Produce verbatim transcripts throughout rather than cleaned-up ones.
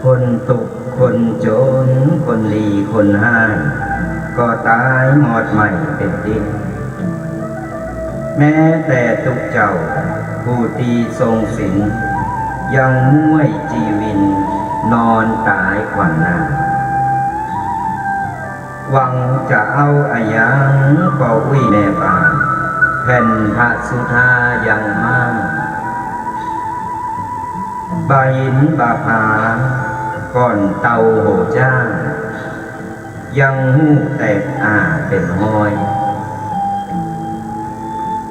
คนตุ๊กข์คนจน คนดีคนฮ้าย ก็ตายหมดไหม้เป็นดิน แม้แต่ตุ๊กเจ้าผู้ตี้ทรงศีล ยังม้วยจีวินนอนต๋ายขวางหน้า หวังจะเอาอะหยัง ป้ออุ๊ยแม่ป้า แผ่นพระสุธายังฮ้าง บ่าหินบ่าผา ก้อนเต่าโหจ้าง ยังฮู้แตกอ้าเป๋นฮ้อย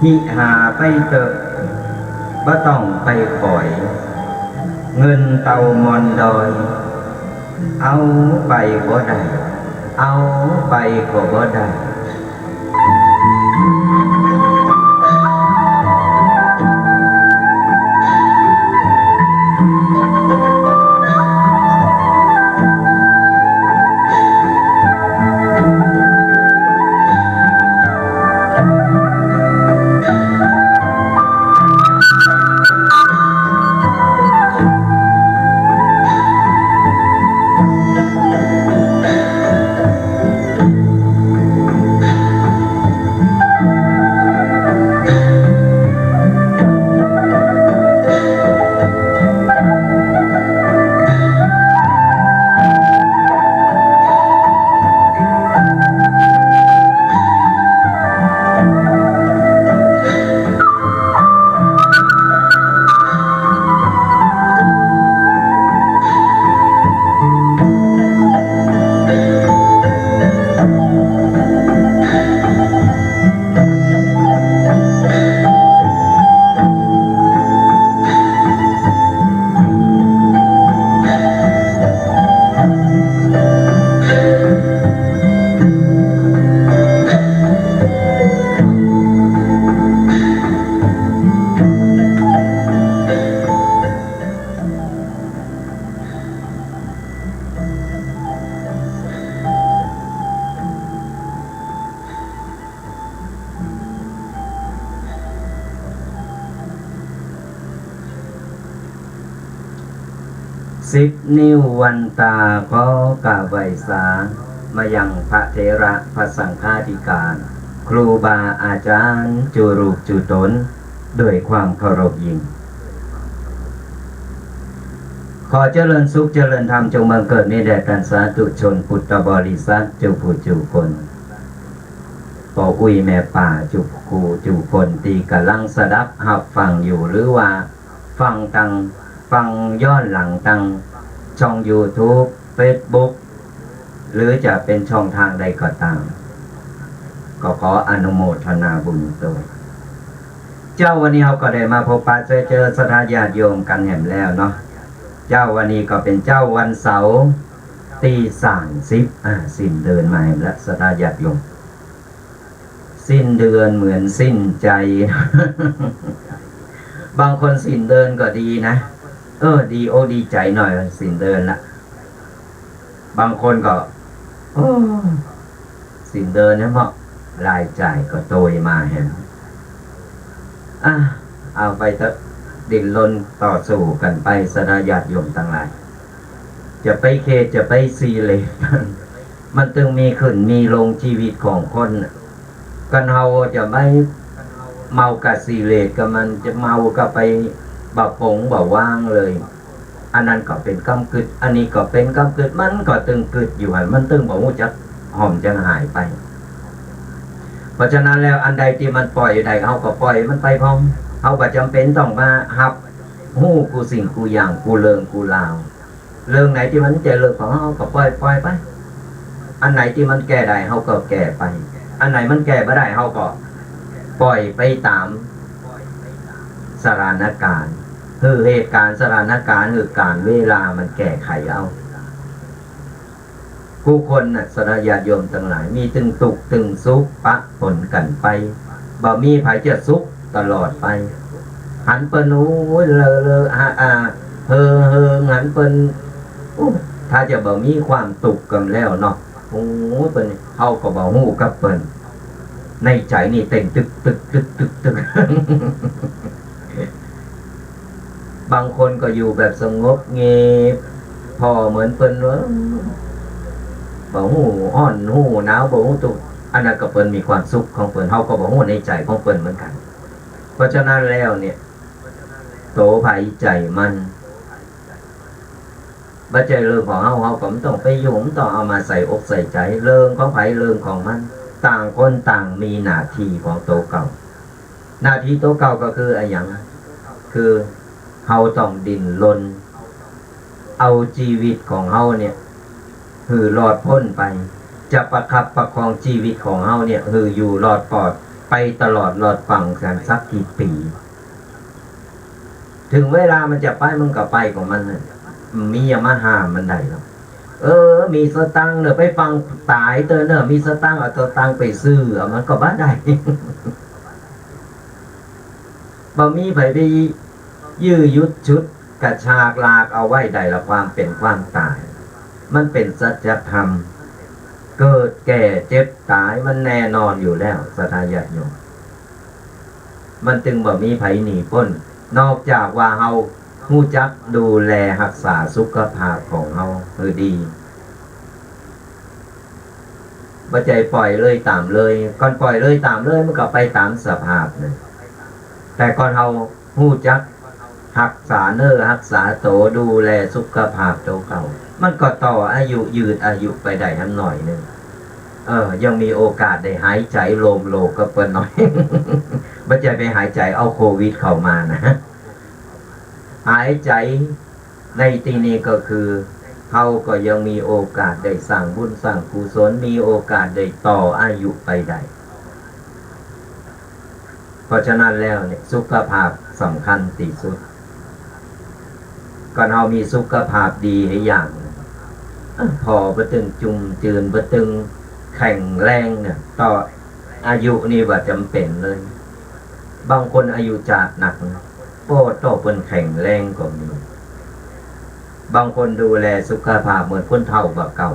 หิหาไปเต๊อะ บ่ต้องไปขอย เงินเต่าม่อนดอย เอาไปบ่ได้ เอาไปก็บ่ได้สิบ นิ้ววันตา ขอกราบไหว้สา มายังพระเถระพระสังฆาธิการ ครูบาอาจารย์ จุรูปจุตน ด้วยความเคารพยิ่ง ขอเจริญสุขเจริญธรรมจงบังเกิดมีแด่ท่านสาธุชนพุทธบริษัทจุผู้จุคน ป้ออุ๊ยแม่ป้าจุผู้จุคนตี้ก่ำลังสดับฮับฟังอยู่ หรือว่าฟังตัง ฟังย้อนหลังตังช่องยูทูบ เฟซบุ๊ก หรือจะเป๋นช่องทางใดก็ตาม ก็ขออนุโมทนาบุญด้วย เจ๊า วันนี้เฮาก็ได้มาพบปะเจอเจอศรัทธาญาติโยมกั๋นแหมแล้วเนาะ เจ๊า วันนี้ก็เป๋นเจ๊าวันเสาร์ ตีสามสิบ อ่า สิ้นเดือนมาแล้ว ศรัทธาญาติโยม สิ้นเดือนเหมือนสิ้นใจ บางคนสิ้นเดือนก็ดีนะ เออ ดีอกดีใจหน่อย สิ้นเดือนละ บางคนก็ โอ้ สิ้นเดือนเนี่ยเนาะ รายจ่ายก็โตยมาแฮม อ่ะ เอาไปเถอะ ดิ้นรนต่อสู้กันไป ศรัทธาญาติโยมทั้งหลาย จะไปเขต จะไปซีเลต มันตึงมีขึ้นมีลงชีวิตของคนน่ะ กันเฮาจะไปเมากับซีเลตกับมัน จะเมากับไปบ่ปงบ่วางเลย อันนั้นก็เป็นกำกึด อันนี้ก็เป็นกำกึด มันก็ตึงกึดอยู่หั่น มันตึงบ่ฮู้จักหอมจักหายไป เพราะฉะนั้นแล้วอันใดที่มันปล่อยได้ เฮาก็ปล่อยมันไปพร้อม เฮาบ่จำเป็นต้องมาฮับฮู้กู้สิ่งกู้อย่าง กู้เรื่องกู้ราว เรื่องไหนที่มันบ่ใจ้เรื่องของเฮาก็ปล่อย ปล่อยไป อันไหนที่มันแก้ได้เฮาก็แก้ไป อันไหนมันแก้บ่ได้เฮาก็ปล่อยไปตามสถานการณ์ คือเหตุการณ์สถานการณ์ คือกาลเวลามันแก้ไขเอา กู้คนน่ะ ศรัทธาญาติโยมทั้งหลาย มีตึงตุ๊กข์ตึงสุขปะปนกันไป บ่มีไผจะสุขตลอดไป หันเปิ้น โอ้ย เลอะเลอะ อ่า อ่า เฮอเฮอ หันเปิ้น โอ้ ถ้าจะบ่มีความตุ๊กข์กันแล้วเนาะ โอ้ย เปิ้น เฮาก็บ่ฮู้กับเปิ้น ในใจนี่เต้นตึกตึกตึกตึกตึก บางคนก็อยู่แบบสงบเงียบ พอเหมือนเปิ้นว่า บ่ฮู้ฮ้อนฮู้หนาว บ่ฮู้ตุ๊กข์ อันนั้นก็เปิ้นมีความสุขของเปิ้น เฮาก็บ่ฮู้ในใจของเปิ้นเหมือนกัน เพราะฉะนั้นแล้วเนี่ย โตไผใจมัน บ่ใจ้เรื่องของเฮา เฮาก็บ่ต้องไปยุ่ง บ่ต้องเอามาใส่อกใส่ใจ เรื่องของไผเรื่องของมัน ต่างคนต่างมีหน้าที่ของโตเก่า หน้าที่โตเก่าก็คืออะหยัง คือเฮาต้องดิ้นรน เอาชีวิตของเฮาเนี่ย หื้อรอดพ้นไป จะประคับประคองชีวิตของเฮาเนี่ย หื้ออยู่รอดปลอดไปตลอดรอดฟังกันสักกี่ปี ถึงเวลามันจะไป มันก็ไปของมันน่ะ มีหยังมาห้ามมันได้หรอก เออ มีสตางค์เนอะ ไปฟังตายเตอะเนอะ มีสตางค์เอาสตางค์ไปซื้อ เอามันก็บ่ได้ บ่มีไผไปยื้อยุดฉุดกระชากลากเอาไว้ได้ละ ความเป็นความตาย มันเป็นสัจธรรม เกิดแก่เจ็บตายมันแน่นอนอยู่แล้ว ศรัทธาญาติโยม มันจึงบ่มีไผหนีพ้น นอกจากว่าเฮาฮู้จักดูแลรักษาสุขภาพของเฮาให้ดี บ่ใจ้ปล่อยเลยตามเลย ก่อนปล่อยเลยตามเลยมันก็ไปตามสภาพนั่น แต่ก่อนเฮาฮู้จักรักษาเนื้อรักษาโต ดูแลสุขภาพโตเก่า มันก็ต่ออายุยืดอายุไปได้หำหน่อยหนึ่ง เออ ยังมีโอกาสได้หายใจโลมโลกกับเปิ้นหน่อย บ่ใจ้ไปหายใจเอาโควิดเข้ามานะ หายใจในที่นี้ก็คือ เฮาก็ยังมีโอกาสได้สร้างบุญสร้างกุศล มีโอกาสได้ต่ออายุไปได้ เพราะฉะนั้นแล้วเนี่ย สุขภาพสำคัญที่สุด ก่อนเฮามีสุขภาพดีหลายอย่าง เอ้อ พอบ่ตึงจุ่มจืน บ่ตึงแข็งแรงเนี่ย ต่ออายุนี่บ่จำเป็นเลย บางคนอายุจะหนักนะ โอ้ ต่อเปิ้นแข็งแรงก็มี บางคนดูแลสุขภาพเหมือนคนเฒ่าบ่าเก่า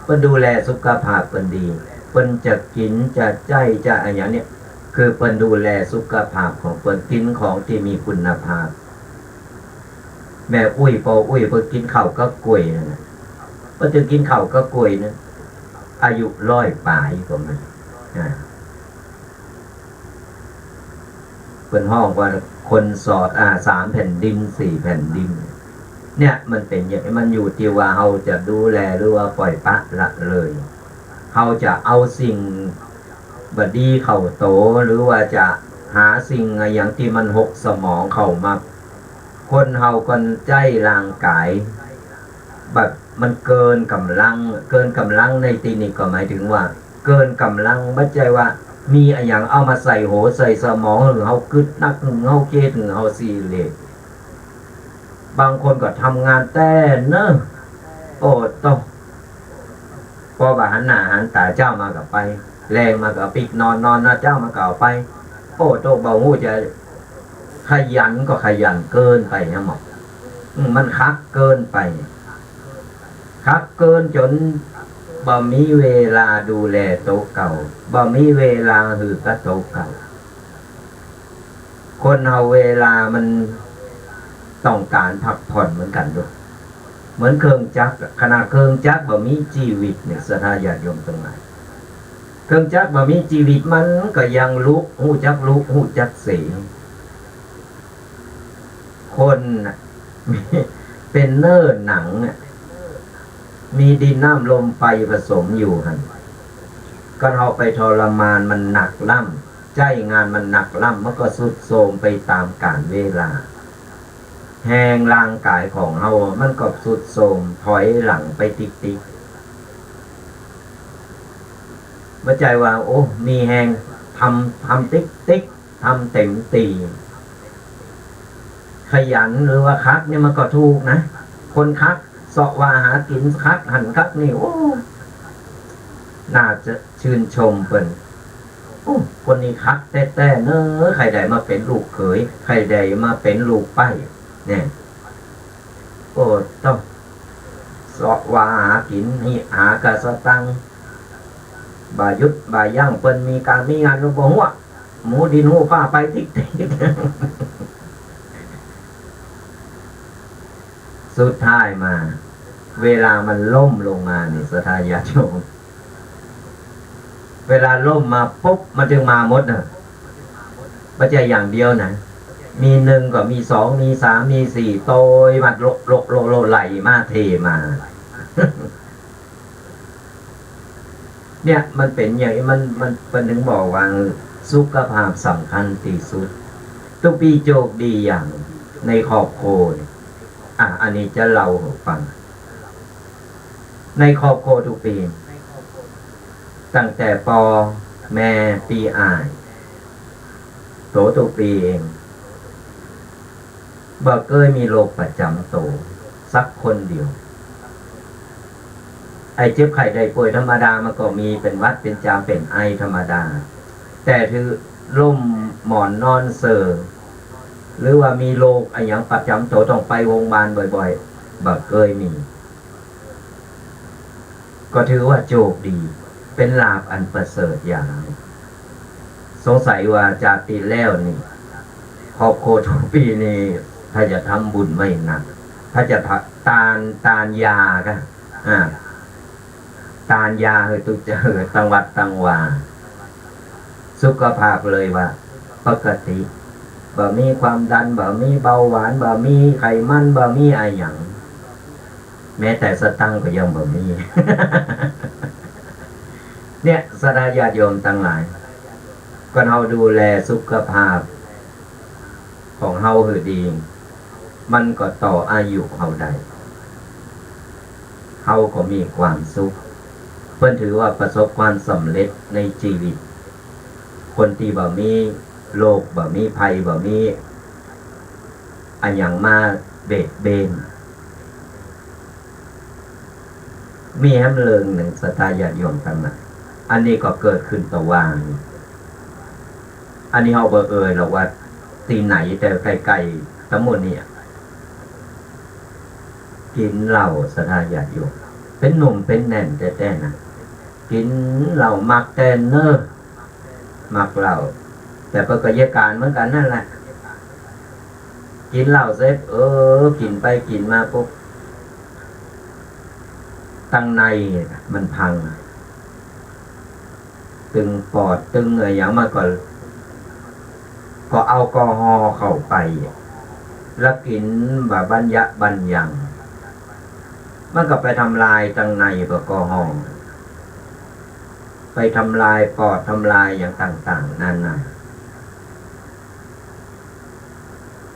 เปิ้นดูแลสุขภาพเปิ้นดี เปิ้นจะกิน จะใจ๊ จะอะหยังเนี่ย คือเปิ้นดูแลสุขภาพของเปิ้น กินของที่มีคุณภาพ แม่อุ๊ย ป้ออุ๊ย เปิ้นกินข้าวกับกล้วยนั่นน่ะ เปิ้นจะกินข้าวกับกล้วยนั่น อายุร้อยปลายก็มี อ่า เปิ้นฮ้องว่าคนสอด อ่า สามแผ่นดิน สี่แผ่นดิน เนี่ย มันเป็นอย่างนี้ มันอยู่ที่ว่าเฮาจะดูแลหรือว่าปล่อยปละละเลย เฮาจะเอาสิ่งบ่ดีเข้าโต หรือว่าจะหาสิ่งอะหยังที่มันหกสมองเข้ามา คนเฮาก่อนใจ๊ร่างกาย แบบมันเกินกำลัง เกินกำลังในที่นี้ก็หมายถึงว่า เกินกำลัง บ่ใจ้ว่ามีอะหยังเอามาใส่หัวใส่สมอง หื้อเฮากึดนัก หื้อเฮาเครียด หื้อเฮาซีเรียส บางคนก็ทำงานแต่เนิ่น โอ้โต พอบ่หันหน้าหันตาเจ๊ามาก็ไป แลงมาก็ปิกนอน นอนนะเจ๊ามาก็เอาไป โอ้โต บ่ฮู้จะขยันก็ขยันเกินไปนะหมอ อืม มันคักเกินไป คักเกินจนบ่มีเวลาดูแลโตเก่า บ่มีเวลาหื้อกับโตเก่า คนเฮาเวลามันต้องการพักผ่อนเหมือนกันเด้อ เหมือนเครื่องจักร ขนาดเครื่องจักรบ่มีชีวิตนี่ ศรัทธาญาติโยมตังหลาย เครื่องจักรบ่มีชีวิตมันก็ยังลุก ฮู้จักลุก ฮู้จักเส คนน่ะ เป็นเนื้อหนังน่ะ มีดินน้ำลมไฟผสมอยู่หั่น คันเฮาไปทรมานมันหนักล่ำ ใช้งานมันหนักล่ำ มันก็ทรุดโทรมไปตามกาลเวลา แฮงร่างกายของเฮามันก็ทรุดโทรมถอยหลังไปติ๊กๆ บ่ใจ้ว่า โอ้ มีแฮง ทำ ทำติ๊กๆ ทำเต็มตี้ ขยันหรือว่าคักนี่มันก็ถูกนะ คนคักเสาะว่าหากิน คักหั้นคักนี่ โอ้ น่าจะชื่นชมเปิ้น โอ้ คนนี้คักแต๊ๆ เน้อ ใค่ได้มาเป๋นลูกเขย ใค่ได้มาเป๋นลูกใป๊ เนี่ย โอ้ ต้องเสาะว่าหากิน หาเก้าสตางค์ บ่หยุดบ่ยั้ง เปิ้นมีการมีงานก็บ่ฮู้ หมูดินฮู้ฟ้าไปติ๊กๆ สุดท้ายมา เวลามันล้มลงมานี่ ศรัทธาญาติโยม เวลาล้มมาปุ๊บ มันจึงมาหมดน่ะ บ่ใจ้อย่างเดียวนะ มีหนึ่งก็มีสอง มีสาม มีสี่ โตยมาโละโละโละโละ ไหลมาเทมา เนี่ย มันเป๋นอย่างนี้ มัน มัน มันถึงบอกว่า สุขภาพสำคัญที่สุด ตุ๊กปี้โชคดีอย่างในครอบครัวเนี่ย อ่ะ อันนี้จะเล่าให้ฟัง ในครอบครัวตุ๊กปี้ ตั้งแต่ปอ แม่ ปี้อ้าย โตตุ๊กปี้เอง บ่เกยมีโรคประจ๋ำโตสักคนเดียว ไอ้เจ็บไข้ได้ป่วยธรรมดามันก็มี เป๋นหวัดเป๋นจามเป๋นไอธรรมดา แต่ถือล้มหมอนนอนเซอ หรือว่ามีโรคอะหยังประจ๋ำโตต้องไปโรงพยาบาลบ่อยๆ บ่เกยมี ก็ถือว่าโชคดี เป๋นลาภอันประเสริฐอย่างหนึ่ง สงสัยว่าชาติแล้วนี่ ครอบครัวตุ๊กปี้นี่ ถ้าจะทำบุญไว้หนัก ถ้าจะทะ- ทาน ทานยาก็ อ่า ทานยาหื้อตุ๊ก หื้อตังวัดตังวา สุขภาพเลยว่าปกติ บ่มีความดัน บ่มีเบาหวาน บ่มีไขมัน บ่มีอะหยัง แม้แต่สตังค์ก็ยังบ่มี เนี่ย ศรัทธาญาติโยมตังหลาย คันเฮาดูแลสุขภาพของเฮาหื้อดี มันก็ต่ออายุเฮาได้ เฮาก็มีความสุข เปิ้นถือว่าประสบความสำเร็จในชีวิต คนตี้บ่มีโรค บ่มีภัย บ่มีอะหยังมาเบียดเบียน มีแหมเรื่องหนึ่ง ศรัทธาญาติโยมตังหลาย อันนี้ก็เกิดขึ้นตะวานี้ อันนี้เฮาบ่เอ่ยหรอกว่าตี้ไหน แต่ใกล้ๆ ตะหมู่เนี่ย กิ๋นเหล้า ศรัทธาญาติโยม เป๋นหนุ่มเป๋นแน่นแต๊ๆ นะ กิ๋นเหล้ามักแต๊เน้อ มักเหล้า แต่เปิ้นก็เยียะก๋านเหมือนกั๋นนั่นแหละ กิ๋นเหล้าเสร็จ เออ กิ๋นไปกิ๋นมาปุ๊บ ตังในมันพัง ตึงปอด ตึงอะหยังมาก่อน ก็แอลกอฮอล์เข้าไป แล้วกิ๋นบ่บัญญะบัญญัง มันก็ไปทำลายตังในแอลกอฮอล์ ไปทำลายปอด ทำลายอย่างต่างๆ นานา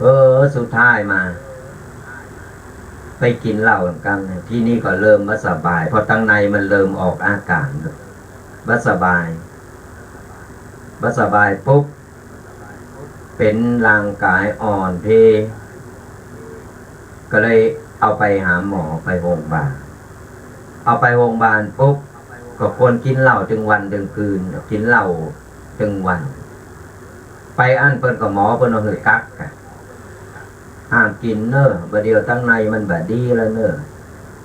เออ สุดท้ายมา ไปกิ๋นเหล้ากั๋น ทีนี้ก็เริ่มบ่สบาย เพราะตังในมันเริ่มออกอาก๋าน บ่สบาย บ่สบายปุ๊บ เป๋นร่างก๋ายอ่อนเพลีย ก็เลยเอาไปหาหมอ ไปโฮงพยาบาล เอาไปโฮงพยาบาลปุ๊บ ก็คนกินเหล้าตึงวันตึงคืน กินเหล้าตึงวัน ไปอั้นเปิ้นก็ หมอเปิ้นเอาหื้อกั๊กอะ ห้ามกินเน้อ บ่าเดี่ยวตังในมันบ่ดีแล้วเน้อ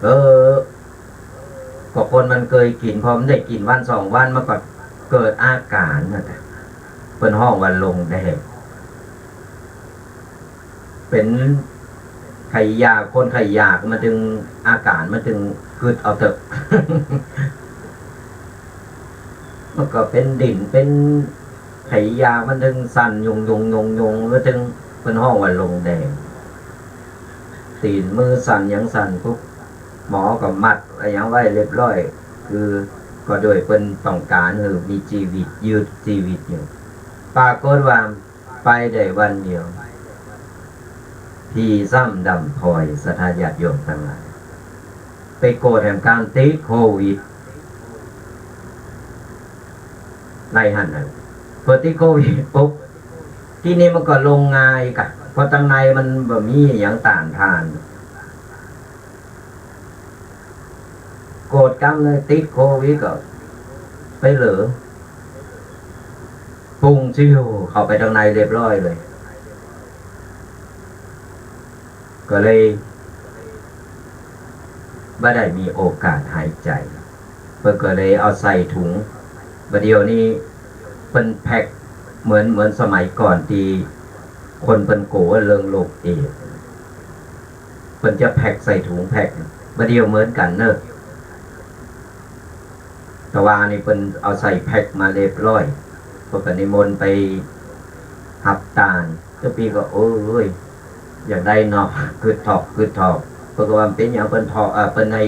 เออ ก็คนมันเกยกิน พอมันได้กินวันสองวัน มันก็เกิดอาการนั่นน่ะ เปิ้นฮ้องว่าลงแดง เป็นไข้ยา คนไข้ยามันจึง อาการมันจึงกึดเอาเต๊อะ มันก็เป็นดิ่น เป็นไข้ยา มันจึงสั่นยุงยุงยุงยุง มันจึง เปิ้นฮ้องว่าลงแดง ตีนมือสั่นหยังสั่นปุ๊บ หมอก็มัดอะหยังไว้เรียบร้อย คือก็โดยเปิ้นต้องการหื้อมีชีวิต ยืดชีวิตอยู่ ปรากฏว่า ไปได้วันเดียว ผีซ้ำดำพลอย ศรัทธาญาติโยมตังหลาย ไปโกรธแหมการติดโควิด ในหั้นน่ะ พอติดโควิดปุ๊บ ทีนี้มันก็ลงง่ายกะ เพราะตังในมันบ่มีหยังต้านทาน โกรธกำเลย ติดโควิดก็ไปเหลือ ปุ้งซิ่วเข้าไปตังในเรียบร้อยเลย ก็เลยบ่ได้มีโอกาสหายใจ เปิ้นก็เลยเอาใส่ถุง บ่าเดี่ยวนี้เปิ้นแพ็คเหมือน เหมือนสมัยก่อนตี้คนเปิ้นกั๋วเรื่องโรคเอดส์ เปิ้นจะแพ็คใส่ถุงแพ็ค บ่าเดี่ยวเหมือนกั๋นเนอะ แต่ว่านี่เปิ้นเอาใส่แพ็คมาเรียบร้อย เปิ้นก็นิมนต์ไปฮับตาน เจ้าปี้ก็ โอ๊ย อยากได้เนาะ กึ๊ดถอก กึ๊ดถอก เปิ้นก็ว่ามันเป๋นหยัง เปิ้นถอก เอ่อ เปิ้นให้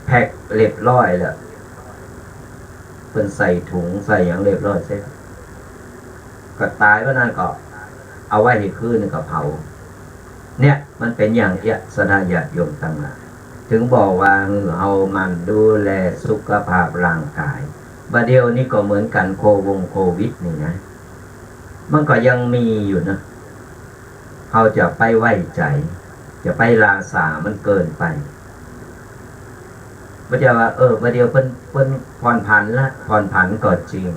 แพ็คเรียบร้อยแล้ว เปิ้นใส่ถุงใส่หยังเรียบร้อยเสร็จ ก็ตายวันนั้นก็เอาไว้หื้อคืนหนึ่งก็เผา เนี่ย มันเป๋นอย่างเอี้ย ศรัทธาญาติโยมตังหลาย ถึงบอกว่าหื้อเฮาหมั่นดูแลสุขภาพร่างกาย บ่าเดี่ยวนี้ก็เหมือนกั๋น โควงโควิดนี่นะ มันก็ยังมีอยู่นะ เฮาจะไปไว้ใจ๋ จะไปราสามันเกินไป บ่ใจ้ว่า เออ บ่าเดี่ยวเปิ้น เปิ้นผ่อนผันละ ผ่อนผันก็จริง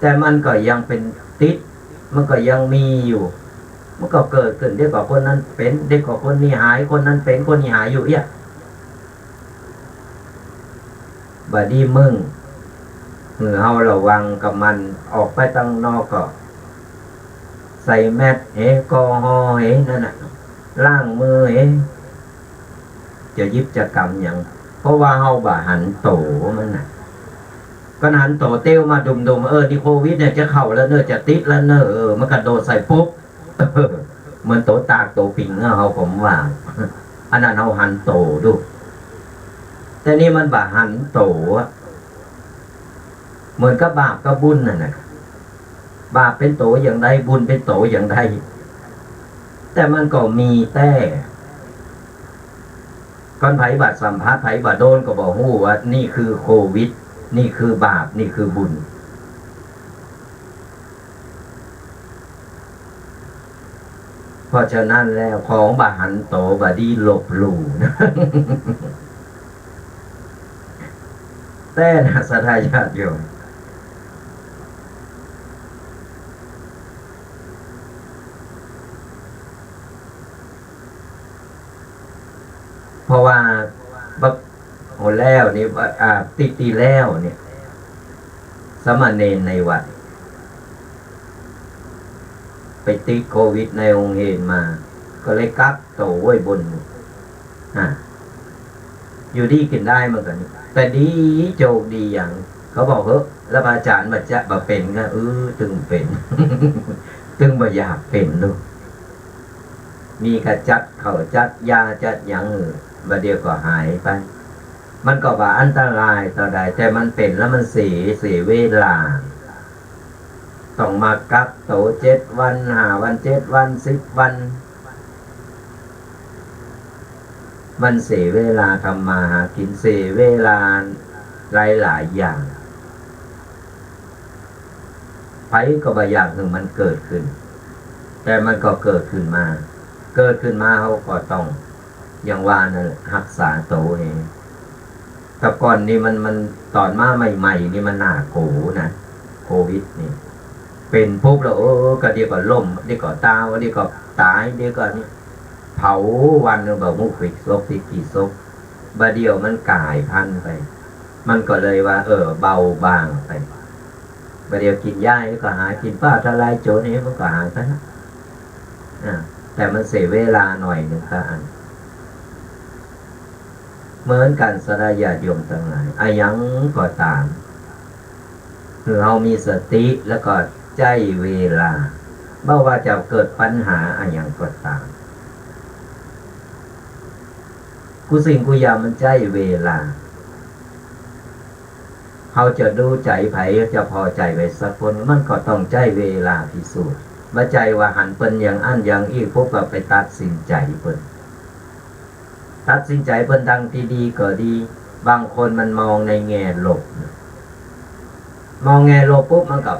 แต่มันก็ยังเป๋นติด มันก็ยังมีอยู่ มันก็เกิดขึ้น เดี๋ยวก็คนนั้นเป๋น เดี๋ยวก็คนนี้หาย คนนั้นเป๋น คนนี้หายอยู่เอี้ย บ่าดีมึง หื้อเฮาระวังกับมัน ออกไปตังนอกก็ใส่แมส แอลกอฮอล์ แอ นั่นน่ะ ล้างมือ แอ จะหยิบจะกำหยัง เพราะว่าเฮาบ่หันโตมันน่ะ ก็หันโตเตียวมาดุมๆ เออ นี่โควิดเนี่ยจะเข้าแล้วเนอะ จะติดแล้วเนอะ เออ มันกระโดดใส่ปุ๊บ เหมือนโตตากโตปิงอะ เฮาก็ว่า อันนั้นเฮาหันโตดู แต่นี่มันบ่หันโตอะ เหมือนกับบาปกับบุญนั่นน่ะ บาปเป๋นโตอย่างใด บุญเป๋นโตอย่างใด แต่มันก็มีแต๊ คันไผบ่สัมผัส ไผบ่โดน ก็บ่ฮู้ว่านี่คือโควิด นี่คือบาป นี่คือบุญ เพราะฉะนั้นแล้ว ของบ่หันโตบ่ดีลบหลู่นะ แต๊นะ ศรัทธาญาติโยม เพราะว่าบักโหแล้วนี่ อ่า ติดตี้แล้วเนี่ย สามเณรในวัด ไปติดโควิดในโฮงเฮียนมา ก็เลยกักโตไว้บน อ่า อยู่ดีกิ๋นได้เหมือนกั๋น แต่ดีโจคดีอย่าง เขาบอก เฮ้อ แล้วพระอาจารย์บ่จะบ่เป๋นก็ เออ ตึงเป๋น ตึงบ่อยากเป๋นลูก มีกะจัดข้าวจัดยาจัดหยัง บ่าเดี่ยวก็หายไป มันก็บ่อันตรายเต้าใด แต่มันเป๋นแล้วมันเสีย เสียเวลา ต้องมากักโตเจ็ดวัน ห้าวัน เจ็ดวัน สิบวัน มันเสียเวลาทำมาหากิ๋น เสียเวลาหลายๆ อย่าง ไผก็บ่อยากหื้อมันเกิดขึ้น แต่มันก็เกิดขึ้นมา เกิดขึ้นมาเฮาก็ต้อง อย่างว่านั่นแหละ ฮักษาโตเอง แต่ก่อนนี่มัน มัน ตอนมาใหม่ๆ นี่มันน่ากลัวนะ โควิดนี่ เป็นปุ๊บแล้ว เออ ก็เดี๋ยวก็ล้ม เดี๋ยวก็ตาย เดี๋ยวก็ตาย เดี๋ยวก็นี่ เผาวันหนึ่งบ่ฮู้กี่ศพ กี่ศพ บ่าเดี๋ยวมันกลายพันธุ์ไป มันก็เลยว่า เออ เบาบางไป บ่าเดี๋ยวกินยาก็หาย กินฟ้าทะลายโจรนี่มันก็หายไปนะ อ่า แต่มันเสียเวลาหน่อยหนึ่งก็อัน เหมือนกัน ศรัทธาญาติโยมทั้งหลาย อะหยังก็ตาม คือเฮามีสติแล้วก็ใช้เวลา บ่ว่าจะเกิดปัญหาอะหยังก็ตาม กู้สิ่งกู้อย่างมันใช้เวลา เฮาจะดูใจไผ จะพอใจไผสักคน มันก็ต้องใช้เวลาพิสูจน์ บ่ใจ้ว่าหันเปิ้นอย่างอั้นอย่างอี้ปุ๊บก็ไปตัดสินใจเปิ้น ตัดสินใจเปิ้นดังที่ดีก็ดี บางคนมันมองในแง่ลบ มองแง่ลบปุ๊บมันก็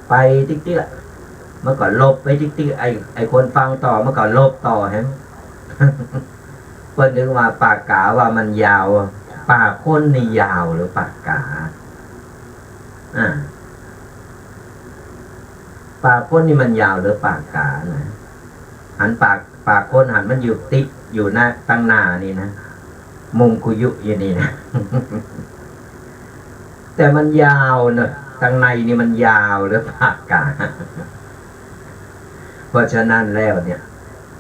ไปติ๊กๆ อะ มันก็ลบไปติ๊กๆ ไอ้ ไอ้คนฟังต่อมันก็ลบต่อแฮม เปิ้นถึงว่าปากกาว่ามันยาว ปากคนนี่ยาวหรือปากกา อ่า ปากคนนี่มันยาวหรือปากกานะ หันปาก ปากคนหันมันอยู่ติดอยู่หน้า ตั้งหน้านี่นะ มุมกุยุอยู่นี่นะ แต่มันยาวเนอะ ตั้งในนี่มันยาวหรือปากกา เพราะฉะนั้นแล้วเนี่ย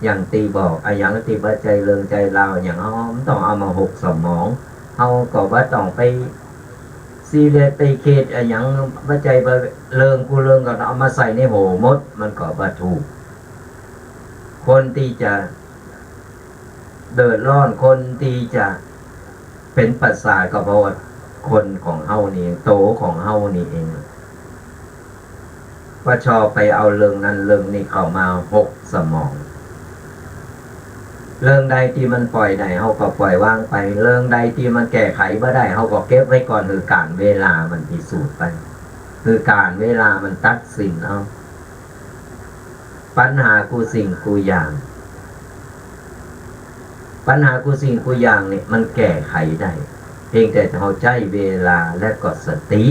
อย่างตี้บอก อะหยังตี้บ่ใจ้เรื่องใจ้ราว อย่างเฮาบ่ต้องเอามาหกสมอง เฮาก็บ่ต้องไปซีเรียสไปเครียดอะหยัง บ่ใจ้ว่าเรื่องกู้เรื่องก็เอามาใส่ในหัวหมด มันก็บ่ถูก คนที่จะเดือดร้อน คนที่จะเป็นประสาทก็เพราะว่าคนของเฮานี่ โตของเฮานี่เอง ว่าชอบไปเอาเรื่องนั้นเรื่องนี้เข้ามาหกสมอง เรื่องใดที่มันปล่อยได้ เฮาก็ปล่อยวางไป เรื่องใดที่มันแก้ไขบ่ได้ เฮาก็เก็บไว้ก่อน หื้อการเวลามันพิสูจน์ไป หื้อการเวลามันตัดสินเอา ปัญหากู้สิ่งกู้อย่าง ปัญหากู้สิ่งกู้อย่างนี่มันแก้ไขได้ เพียงแต่เฮาใช้เวลาและก็สติ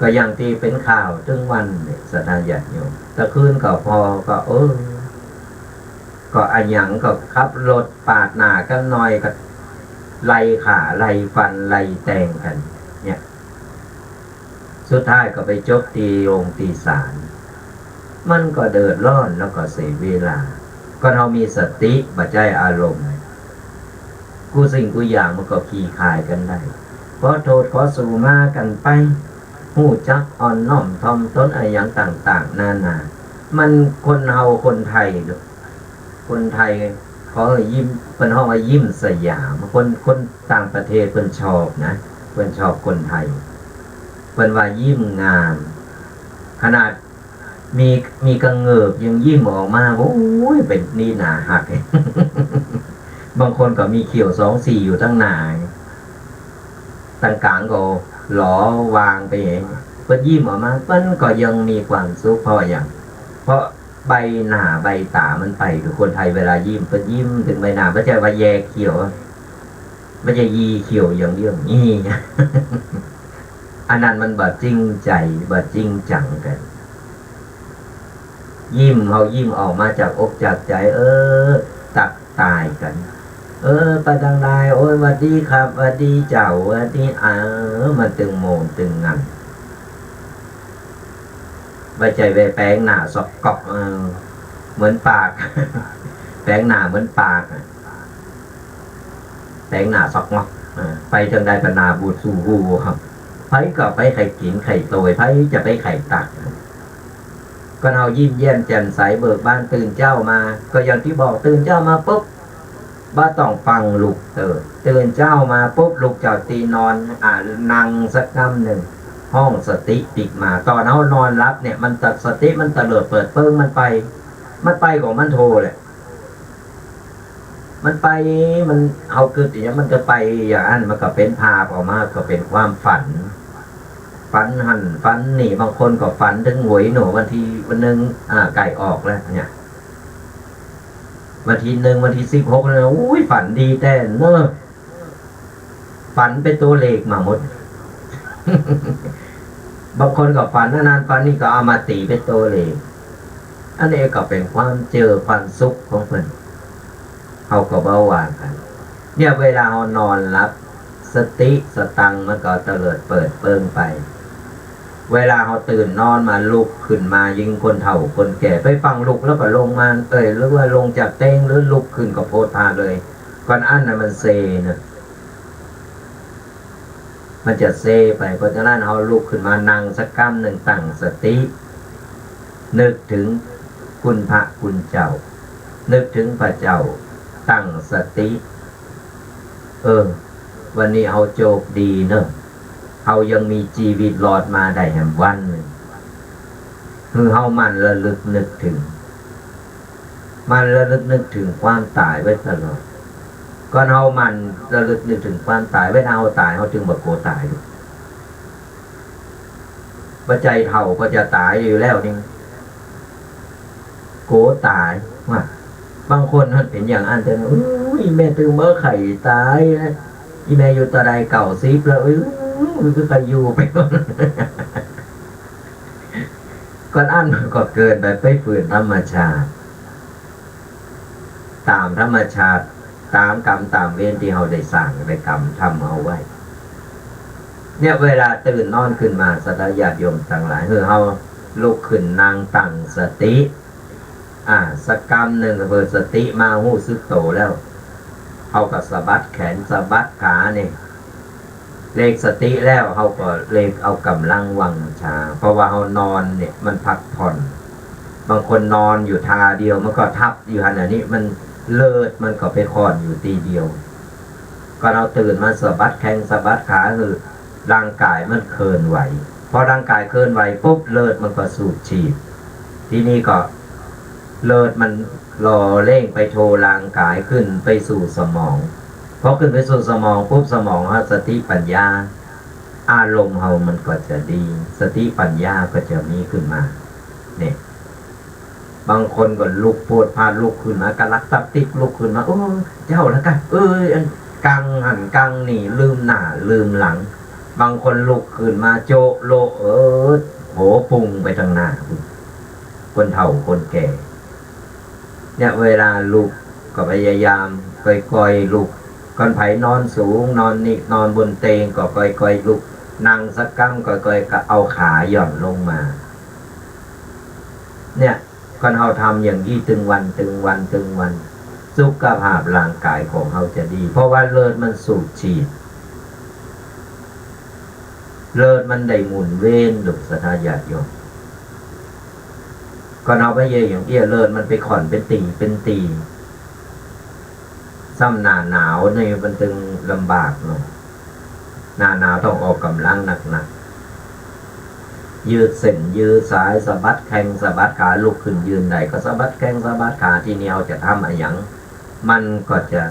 ก็อย่างที่เป็นข่าวตึงวันนี่ ศรัทธาญาติโยม ตะคืนก็พอก็ เออ ก็อะหยังก็ขับรถปาดหน้ากันหน่อยก็ไล่ฆ่าไล่ฟันไล่แทงกัน เนี่ย สุดท้ายก็ไปจบตี้โรงตี้ศาล มันก็เดือดร้อนแล้วก็เสียเวลา ก็เฮามีสติ บ่ใจ้อารมณ์ กู้สิ่งกู้อย่างมันก็คลี่คลายกันได้ ขอโทษขอสูมากันไป ฮู้จักอ่อนน้อมถ่อมตนอะหยังต่างๆ นานา มันคนเฮาคนไทย คนไทยเขายิ้ม เปิ้นฮ้องว่ายิ้มสยาม คน คนต่างประเทศเปิ้นชอบนะ เปิ้นชอบคนไทย เปิ้นว่ายิ้มงาม ขนาดมี มีกะเงิบยังยิ้มออกมา โอ้ย เป็นนี่น่าฮัก บางคนก็มีเขี้ยวสองซี่อยู่ตั้งหน้า ตั้งกลางก็หลอวางไปเอง เปิ้นยิ้มออกมา เปิ้นก็ยังมีความสุข เพราะอะหยัง เพราะใบหน้าใบตามันไป คือคนไทยเวลายิ้ม เปิ้นยิ้มถึงใบหน้า บ่ใจ้ว่าแยกเขี้ยว บ่ใจ้ยี่เขี้ยวอย่างเดียว นี่ อันนั้นมันบ่จริงใจ บ่จริงจังกัน ยิ้ม เฮายิ้มออกมาจากอกจากใจ เออ ตักทายกัน เออ ไปทางใด โอ้ย หวัดดีครับ หวัดดีเจ้า หวัดดี เออ มันตึงโมนตึงงัน บ่ใจ้ว่าแปลงหน้าสกปรก เออ เหมือนปาก แปลงหน้าเหมือนปากอะ แปลงหน้าสกปรก เออ ไปทางใดก็หน้าบูดสู่หู ไผก็ไปไข้กินไข้โตย ไผจะไปไข้ตัก ก็เฮายิ้มแย้มแจ่มใสเบิกบาน ตื่นเช้ามา ก็อย่างที่บอก ตื่นเช้ามาปุ๊บ บ่ต้องฟังลูกเต๊อะ ตื่นเช้ามาปุ๊บ ลุกจากตี้นอน อ่า นั่งสักกำหนึ่ง ฮ้องสติติมา ตอนเฮานอนหลับเนี่ย มันจะ สติมันเตลิดเปิดเปิง มันไป มันไปของมันโทแหละ มันไป มัน เฮาคิดอย่างมันก็ไปอย่างอั้น มันก็เป็นภาพออกมา ก็เป็นความฝัน ฝันหั้นฝันนี่ บางคนก็ฝันถึงหวยหนูวันที่วันหนึ่ง อ่า ใกล้ออกแล้วเนี่ย วันที่หนึ่ง วันที่สิบหก เนี่ย อุ้ย ฝันดีแท้เนอะ ฝันเป็นตัวเลขมาหมด บางคนก็ฝันอันนั้นฝันนี่ก็เอามาตีเป็นตัวเลข อันนี้ก็เป็นความเจอความสุขของเพิ่น เฮาก็บ่ว่ากัน เนี่ย เวลาเฮานอนหลับ สติสตังค์มันก็เตลิดเปิดเปิงไป เวลาเฮาตื่นนอนมา ลุกขึ้นมา ยิ่งคนเฒ่าคนแก่ ไปฟังลุกแล้วก็ลงมา เอ้ย หรือว่าลงจากเตียง หรือลุกขึ้นก็โพดพาดเลย ก่อนอั้นน่ะมันเซเนอะ มันจะเซไป เพราะฉะนั้นเฮาลุกขึ้นมานั่งสักกำหนึ่ง ตั้งสติ นึกถึงคุณพระคุณเจ้า นึกถึงพระเจ้า ตั้งสติ เออ วันนี้เฮาโชคดีเนอะ เฮายังมีชีวิตรอดมาได้แหมวันหนึ่ง คือเฮาหมั่นระลึกนึกถึง หมั่นระลึกนึกถึงความตายไว้ตลอด ก่อนเฮาหมั่นระลึกนึกถึงความตาย เวลาเฮาตาย เฮาจึงบ่กลัวตาย บ่ใจ้เฒ่าก็จะตายอยู่แล้วนี่ กลัวตาย ว่า บางคนมันเป็นอย่างอั้นเถอะนะ อุ้ย แม่ตึงบ่ใค่ตายนะ อีแม่อยู่ตาใด เก้าสิบแล้ว อุ้ย คือใค่อยู่ไป ก่อนอั้นมันก็เกินไป ไปฝืนธรรมชาติ ตามธรรมชาติ ตามกรรมตามเวรที่เฮาได้สร้างได้กระทำเอาไว้ เนี่ย เวลาตื่นนอนขึ้นมา ศรัทธาญาติโยมทั้งหลาย คือเฮาลุกขึ้นนั่งตั้งสติ อ่า สักกำหนึ่ง เผลอสติมาฮู้สึกโตแล้ว เฮาก็สะบัดแขนสะบัดขานี่ เรียกสติแล้ว เฮาก็เรียกเอากำลังวังชา เพราะว่าเฮานอนเนี่ยมันพักผ่อน บางคนนอนอยู่ท่าเดียว มันก็ทับอยู่หั่น อันนี้มันเลือดมันก็ไปข้อนอยู่ตี้เดียว ก่อนเฮาตื่นมาสะบัดแข้งสะบัดขา คือร่างกายมันเคลื่อนไหว พอร่างกายเคลื่อนไหวปุ๊บ เลือดมันก็สูบฉีด ทีนี้ก็ เลือดมันหล่อเลี้ยงไปทั่วร่างกาย ขึ้นไปสู่สมอง พอขึ้นไปสู่สมองปุ๊บ สมองเฮาสติปัญญา อารมณ์เฮามันก็จะดี สติปัญญาก็จะมีขึ้นมา เนี่ย บางคนก็ลุกโพดพาดลุกขึ้นมา กะลักตับติกลุกขึ้นมา โอ้ เจ้าแล้วกะ เอ้ย อันกังหั่นกังนี่ ลืมหน้าลืมหลัง บางคนลุกขึ้นมาโจะโละ เออ โหปุ้งไปทางหน้า คนเฒ่าคนแก่ เนี่ย เวลาลุกก็พยายามค่อยๆลุก ก่อนไผนอนสูง นอนนี่ นอนบนเตียงก็ค่อยๆลุก นั่งสักกำ ค่อยๆก็เอาขาหย่อนลงมา เนี่ย ก่อนเฮาทำอย่างนี้ตึงวัน ตึงวัน ตึงวัน สุขภาพร่างกายของเฮาจะดี เพราะว่าเลือดมันสูบฉีด เลือดมันได้หมุนเวียน ลูกศรัทธาญาติโยม ก่อนเฮาไปเยียะอย่างเอี้ย เลือดมันไปข้อนเป็นตี เป็นตี ซ้ำหน้าหนาวนี่มันตึงลำบากเนาะ หน้าหนาวต้องออกกำลังหนักๆ ยืดเส้นยืดสาย สะบัดแข้งสะบัดขา ลุกขึ้นยืนได้ก็สะบัดแข้งสะบัดขา ทีนี้เฮาจะทำอะหยัง มันก็จะ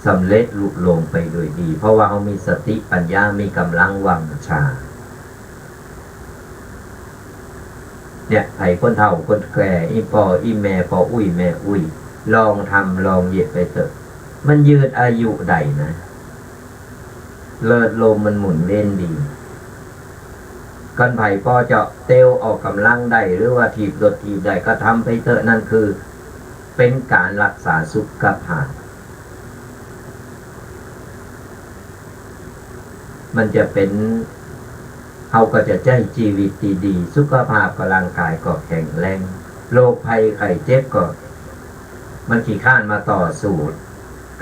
สำเร็จลุล่วงไปโดยดี เพราะว่าเฮามีสติปัญญา มีกำลังวังชา เนี่ย ไผคนเฒ่าคนแก่ อีป้ออีแม่ ป้ออุ้ยแม่อุ้ย ลองทำลองเยียะไปเถอะ มันยืดอายุได้นะ เลือดลมมันหมุนเวียนดี ก่อนไผป้อเจาะเตียวออกกำลังได้ หรือว่าถีบรถถีบได้ก็ทำไปเถอะ นั่นคือเป็นการรักษาสุขภาพ มันจะเป็น เฮาก็จะใช้ชีวิตที่ดี สุขภาพก็ร่างกายก็แข็งแรง โรคภัยไข้เจ็บก็ มันขี้คร้านมาต่อสู้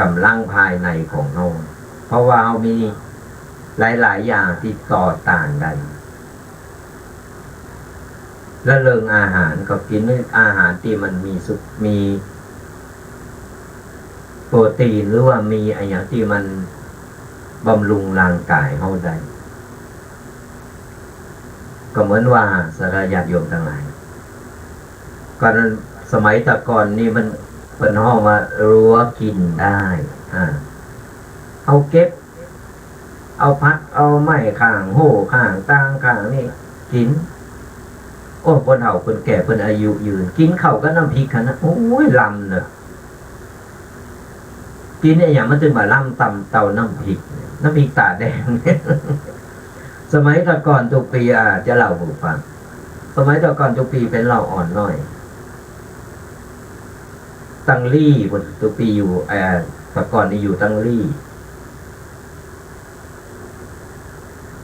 กำลังภายในของเฮา เพราะว่าเฮามีหลายๆอย่างที่ต่อต้านได้ และเรื่องอาหารก็กินอาหารที่มันมีสุข มีโปรตีน หรือว่ามีอะหยังที่มันบำรุงร่างกายเฮาได้ ก็เหมือนว่าศรัทธาญาติโยมทั้งหลาย ก่อนสมัยแต่ก่อนนี่มันเปิ้นฮ้องว่ารั้วกินได้ อ่า เอาเก็บ เอาผักเอาไม้ข้างโฮ่ข้างตางข้างนี่กิน โอ้ คนเฒ่าคนแก่เปิ้นอายุยืน กินข้าวกับน้ำพริกหั้นนะ โอ้ย ลำเนอะ กินอะหยังมันจึงว่าลำตำเต้าน้ำพริก น้ำพริกตาแดง สมัยแต่ก่อนตุ๊กปี อ่า จะเล่าให้ฟัง สมัยแต่ก่อนตุ๊กปีเป็นเหล่าอ่อนน้อย ตังลี่พุ้น ตุ๊กปีอยู่ เอ่อ แต่ก่อนนี่อยู่ตังลี่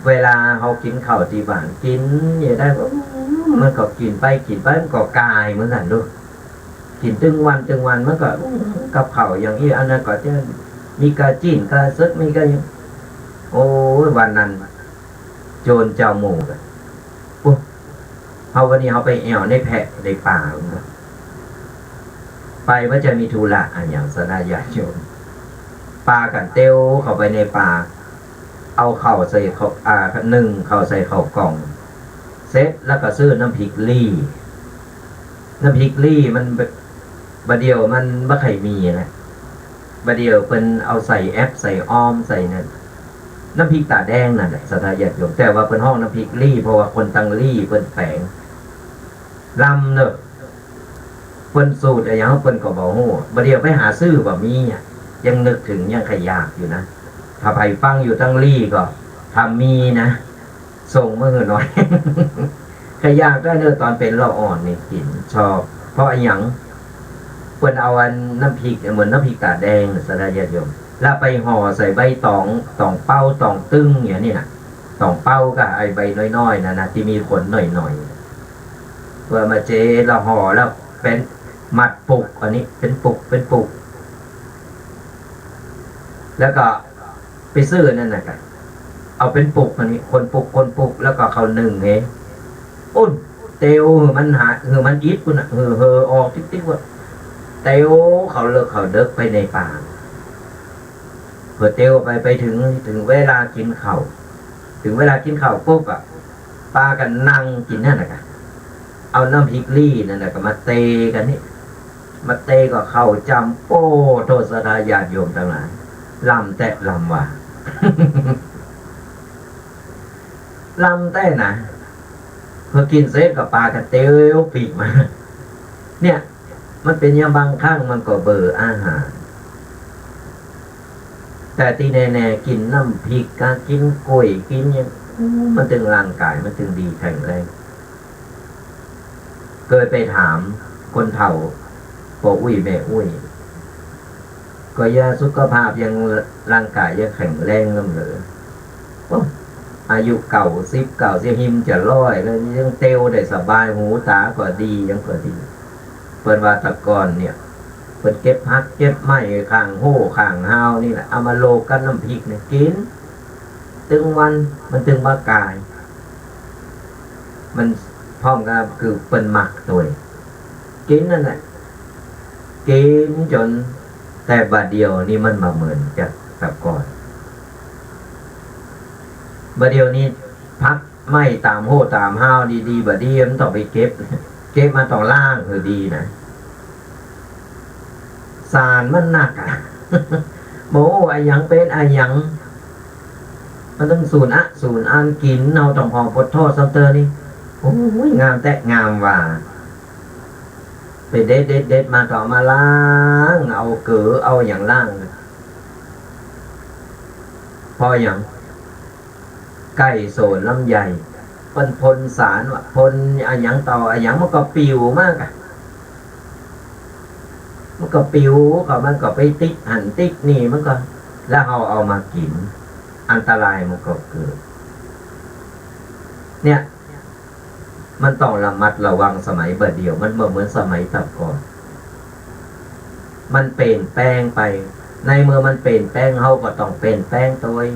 เวลาเฮากินข้าวตี้บ้าน กินอยู่ได้ อืม มันก็กินไปกินไป มันก็กายเหมือนกันลูก กินตึงวันตึงวัน มันก็ อืม กับข้าวอย่างอี้ อันนั้นก็จะมีกาจีน กาเสิร์ก มีกาหยัง โอ้ย วันนั้น โจรเจ้าหมู่กัน โอ้ เฮาวันนี้เฮาไปแอ่วในแพะในป่า ไปว่าจะมีธุระอะหยัง ศรัทธาญาติโยม ปากั๋นเตียวเข้าไปในป่า เอาข้าวใส่ข้าว อ่า นึ่งข้าวใส่ข้าวกล่อง เสร็จแล้วก็ซื้อน้ำพริกลี่ น้ำพริกลี่มัน บ่าเดี่ยวมันบ่ใค่อยมีแล้ว บ่าเดี่ยวเปิ้นเอาใส่แอป ใส่ออม ใส่นั่น น้ำพริกตาแดงนั่นแหละ ศรัทธาญาติโยม แต่ว่าเปิ้นฮ้องน้ำพริกลี่ เพราะว่าคนตังลี่เปิ้นแปลง ลำเนอะ เปิ้นสูตรอะหยังเปิ้นก็บ่ฮู้ บ่าเดี่ยวไปหาซื้อบ่มีอะ ยังนึกถึงยังใค่อยากอยู่นะ ถ้าใผฟังอยู่ตังลี่ก็ ถ้ามีนะ ส่งมาหื้อหน่อย ใค่อยากได้เนอะ ตอนเป็นละอ่อนนี่กิ๋นชอบ เพราะอะหยัง เปิ้นเอาอันน้ำพริก เหมือนน้ำพริกตาแดง ศรัทธาญาติโยม แล้วไปห่อใส่ใบตอง ตองเปา ตองตึงอย่างนี้น่ะ ตองเปาก็ไอ้ใบน้อยๆ นั่นนะ ที่มีขนหน่อยๆ เปิ้นมาเจาะแล้วห่อแล้วเป็นมัดปุก อันนี้เป็นปุก เป็นปุก แล้วก็ไปซื้อนั่นน่ะกะ เอาเป็นปุกอันนี้ คนปุก คนปุก แล้วก็เข้านึ่งไง โอ้น เตียวหื้อมันหา หื้อมันอิดพุ้นน่ะ หื้อเห่อออกติ๊กๆ ว่า เตียวเข้าเลิกเข้าเดิกไปในป่า พอเตียวไป ไปถึง ถึงเวลากิ๋นข้าว ถึงเวลากิ๋นข้าวปุ๊บอะ ปากั๋นนั่งกิ๋นนั่นน่ะกะ เอาน้ำพริกลี่นั่นน่ะกะมาเตะกั๋นนี่ มาเตะก็เข้าจำ โอ้ โทษศรัทธาญาติโยมตังหลาย ลำแต๊ลำว่า ลำแต๊นะ พอกิ๋นเสร็จก็ปากั๋นเตียวปิ๊กมา เนี่ย มันเป็นอย่างบางครั้งมันก็เบื่ออาหาร แต่ตี้แน่ๆ กิ๋นน้ำพริกกะ กิ๋นก๋วย กิ๋นหยัง อู้ มันตึงร่างกาย มันตึงดีแข็งแรง เกยไปถามคนเฒ่า ป้ออุ๊ยแม่อุ๊ย ก็ยังสุขภาพยัง ร่างกายยังแข็งแรงนำเหลือ โอ้ อายุเก้าสิบ เก้าสิบ หิมจะร้อยแล้ว ยังเตียวได้สบาย หูตาก็ดี หยังก็ดี เปิ้นว่าแต่ก่อนเนี่ย เปิ้นเก็บผักเก็บไม้ข้างฮู้ข้างฮาวนี่แหละ เอามาโลกกับน้ำพริกเนี่ยกิ๋น ตึงวัน มันตึงบ่กาย มันพร้อมกับคือเปิ้นมักตวย กิ๋นนั่นแหละ กิ๋นจ๋น แต่บ่าเดี่ยวนี้มันบ่เหมือนกับแต่ก่อน บ่าเดี่ยวนี้ผักไม้ต๋ามฮู้ต๋ามฮาวดีๆ บ่ดี มันต้องไปเก็บ เก็บมาต้องล้างหื้อดีนะ สารมันหนักอะ บ่ฮู้อะหยังเป๋นอะหยัง มันตึงสูญอะสูญอันกิ๋น เฮาต้องผ่องปวดท้องซ้ำเติมนี่ โอ้ย งามแต๊งามว่า ไปเด็ดเด็ดเด็ดมาก็เอามาล้าง เอาเกลือ เอาหยังล้าง เพราะหยัง ใก้โสนลำไย เปิ้นพ่นสารว่า พ่นอะหยังต่ออะหยัง มันก็ปิวมากอะ มันก็ปิวเข้า มันก็ไปติดหั้นติดนี่ มันก็ แล้วเฮาเอามากิ๋น อันตรายมันก็เกิด เนี่ย มันต้องระมัดระวังสมัยบ่าเดี่ยว มันบ่เหมือนสมัยแต่ก่อน มันเปลี่ยนแปลงไป ในเมื่อมันเปลี่ยนแปลง เฮาก็ต้องเปลี่ยนแปลงตวย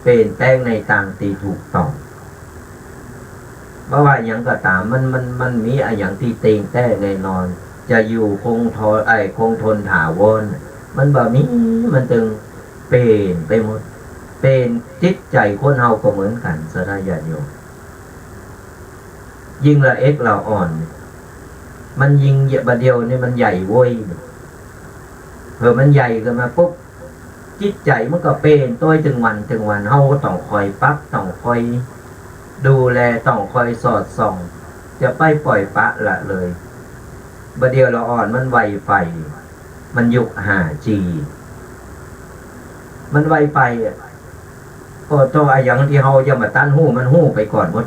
เปลี่ยนแปลงในตางตี้ถูกต้อง บ่ว่าหยังก็ต๋าม มัน มัน มันมีอะหยังตี้เต็งแต๊แน่นอน จะอยู่คงทน ไอ้ คงทนถาวร มันบ่มี มันตึงเปลี่ยนไปหมด เปลี่ยน จิตใจ๋คนเฮาก็เหมือนกั๋น ศรัทธาญาติโยม ยิ่งละเอ็กละอ่อน มันยิ่ง บ่าเดี่ยวนี้มันใหญ่โว้ย พอมันใหญ่ขึ้นมาปุ๊บ จิตใจ๋มันก็เปลี่ยนตวยตึงวันตึงวัน เฮาก็ต้องคอยปรับ ต้องคอยดูแล ต้องคอยสอดส่อง จะไปปล่อยปละละเลย บ่าเดี่ยวละอ่อนมันไวไฟ มันยุคห้าจี มันไวไปอะ ก็ต้องอะหยังตี้เฮายังบ่ตันฮู้ มันฮู้ไปก่อนหมด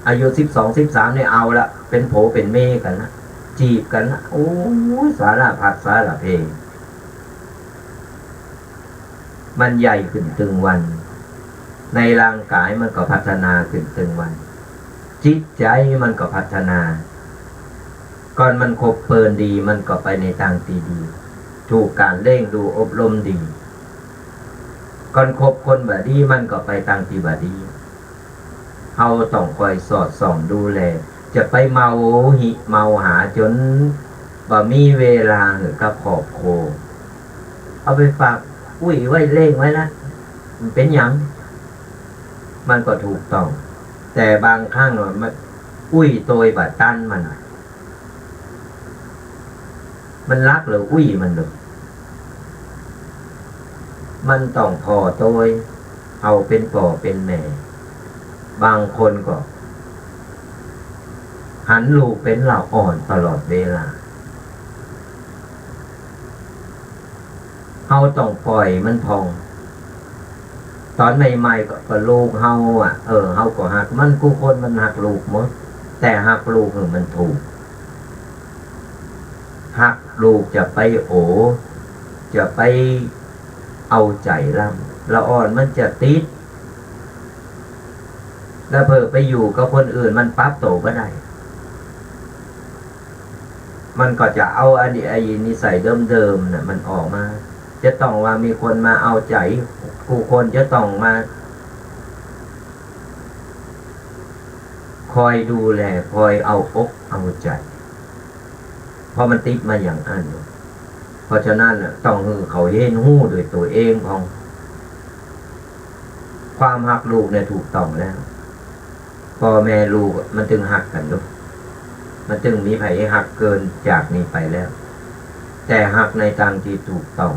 อายุสิบสอง สิบสาม นี่เอาละ เป็นผัวเป็นเมียกั๋นละ จีบกั๋นละ โอ้ย สารพัดสารเพ มันใหญ่ขึ้นตึงวัน ในร่างกายมันก็พัฒนาขึ้นตึงวัน จิตใจ๋มันก็พัฒนา ก่อนมันคบเปิ้นดี มันก็ไปในตางตี้ดี ถูกก๋านเลี้ยงดูอบรมดี ก่อนคบคนบ่ดี มันก็ไปตางตี้บ่ดี เฮาต้องคอยสอดส่องดูแล จะไปเมาหิเมาหาจ๋นบ่มีเวลาหื้อกับครอบครัว เอาไปฝากอุ้ยไว้เลี้ยงไว้ละ มันเป็นหยัง มันก็ถูกต้อง แต่บางครั้งน่ะมัน อุ้ยโตยบ่ตันมันน่ะ มันรักหรืออุ้ยมันหรือ มันต้องผ่อโตย เฮาเป็นป้อเป็นแม่ บางคนก็ หันลูกเป็นละอ่อนตลอดเวลา เฮาต้องปล่อยมันผ่อง ตอนใหม่ๆ ก็ ก็ลูกเฮาอะ เออ เฮาก็ฮักมัน กู้คนมันฮักลูกหมด แต่ฮักลูกหื้อมันถูก ฮักลูกจะไปโอ จะไปเอาใจ๋ลำ ละอ่อนมันจะติด แล้วเผลอไปอยู่กับคนอื่น มันปรับโตบ่ได้ มันก็จะเอาอันนี้ ไอ้นิสัยเดิมๆ น่ะ มันออกมา จะต้องว่ามีคนมาเอาใจ๋ กู้คนจะต้องมา คอยดูแล คอยเอาอกเอาใจ๋ เพราะมันติดมาอย่างอั้น เพราะฉะนั้นน่ะ ต้องหื้อเขาเฮียนฮู้ด้วยตัวเองพ่อง ความฮักลูกเนี่ยถูกต้องแล้ว ป้อแม่ลูกมันจึงฮักกั๋นลูก มันจึงมีไผฮักเกินจากนี้ไปแล้ว แต่ฮักในตางตี้ถูกต้อง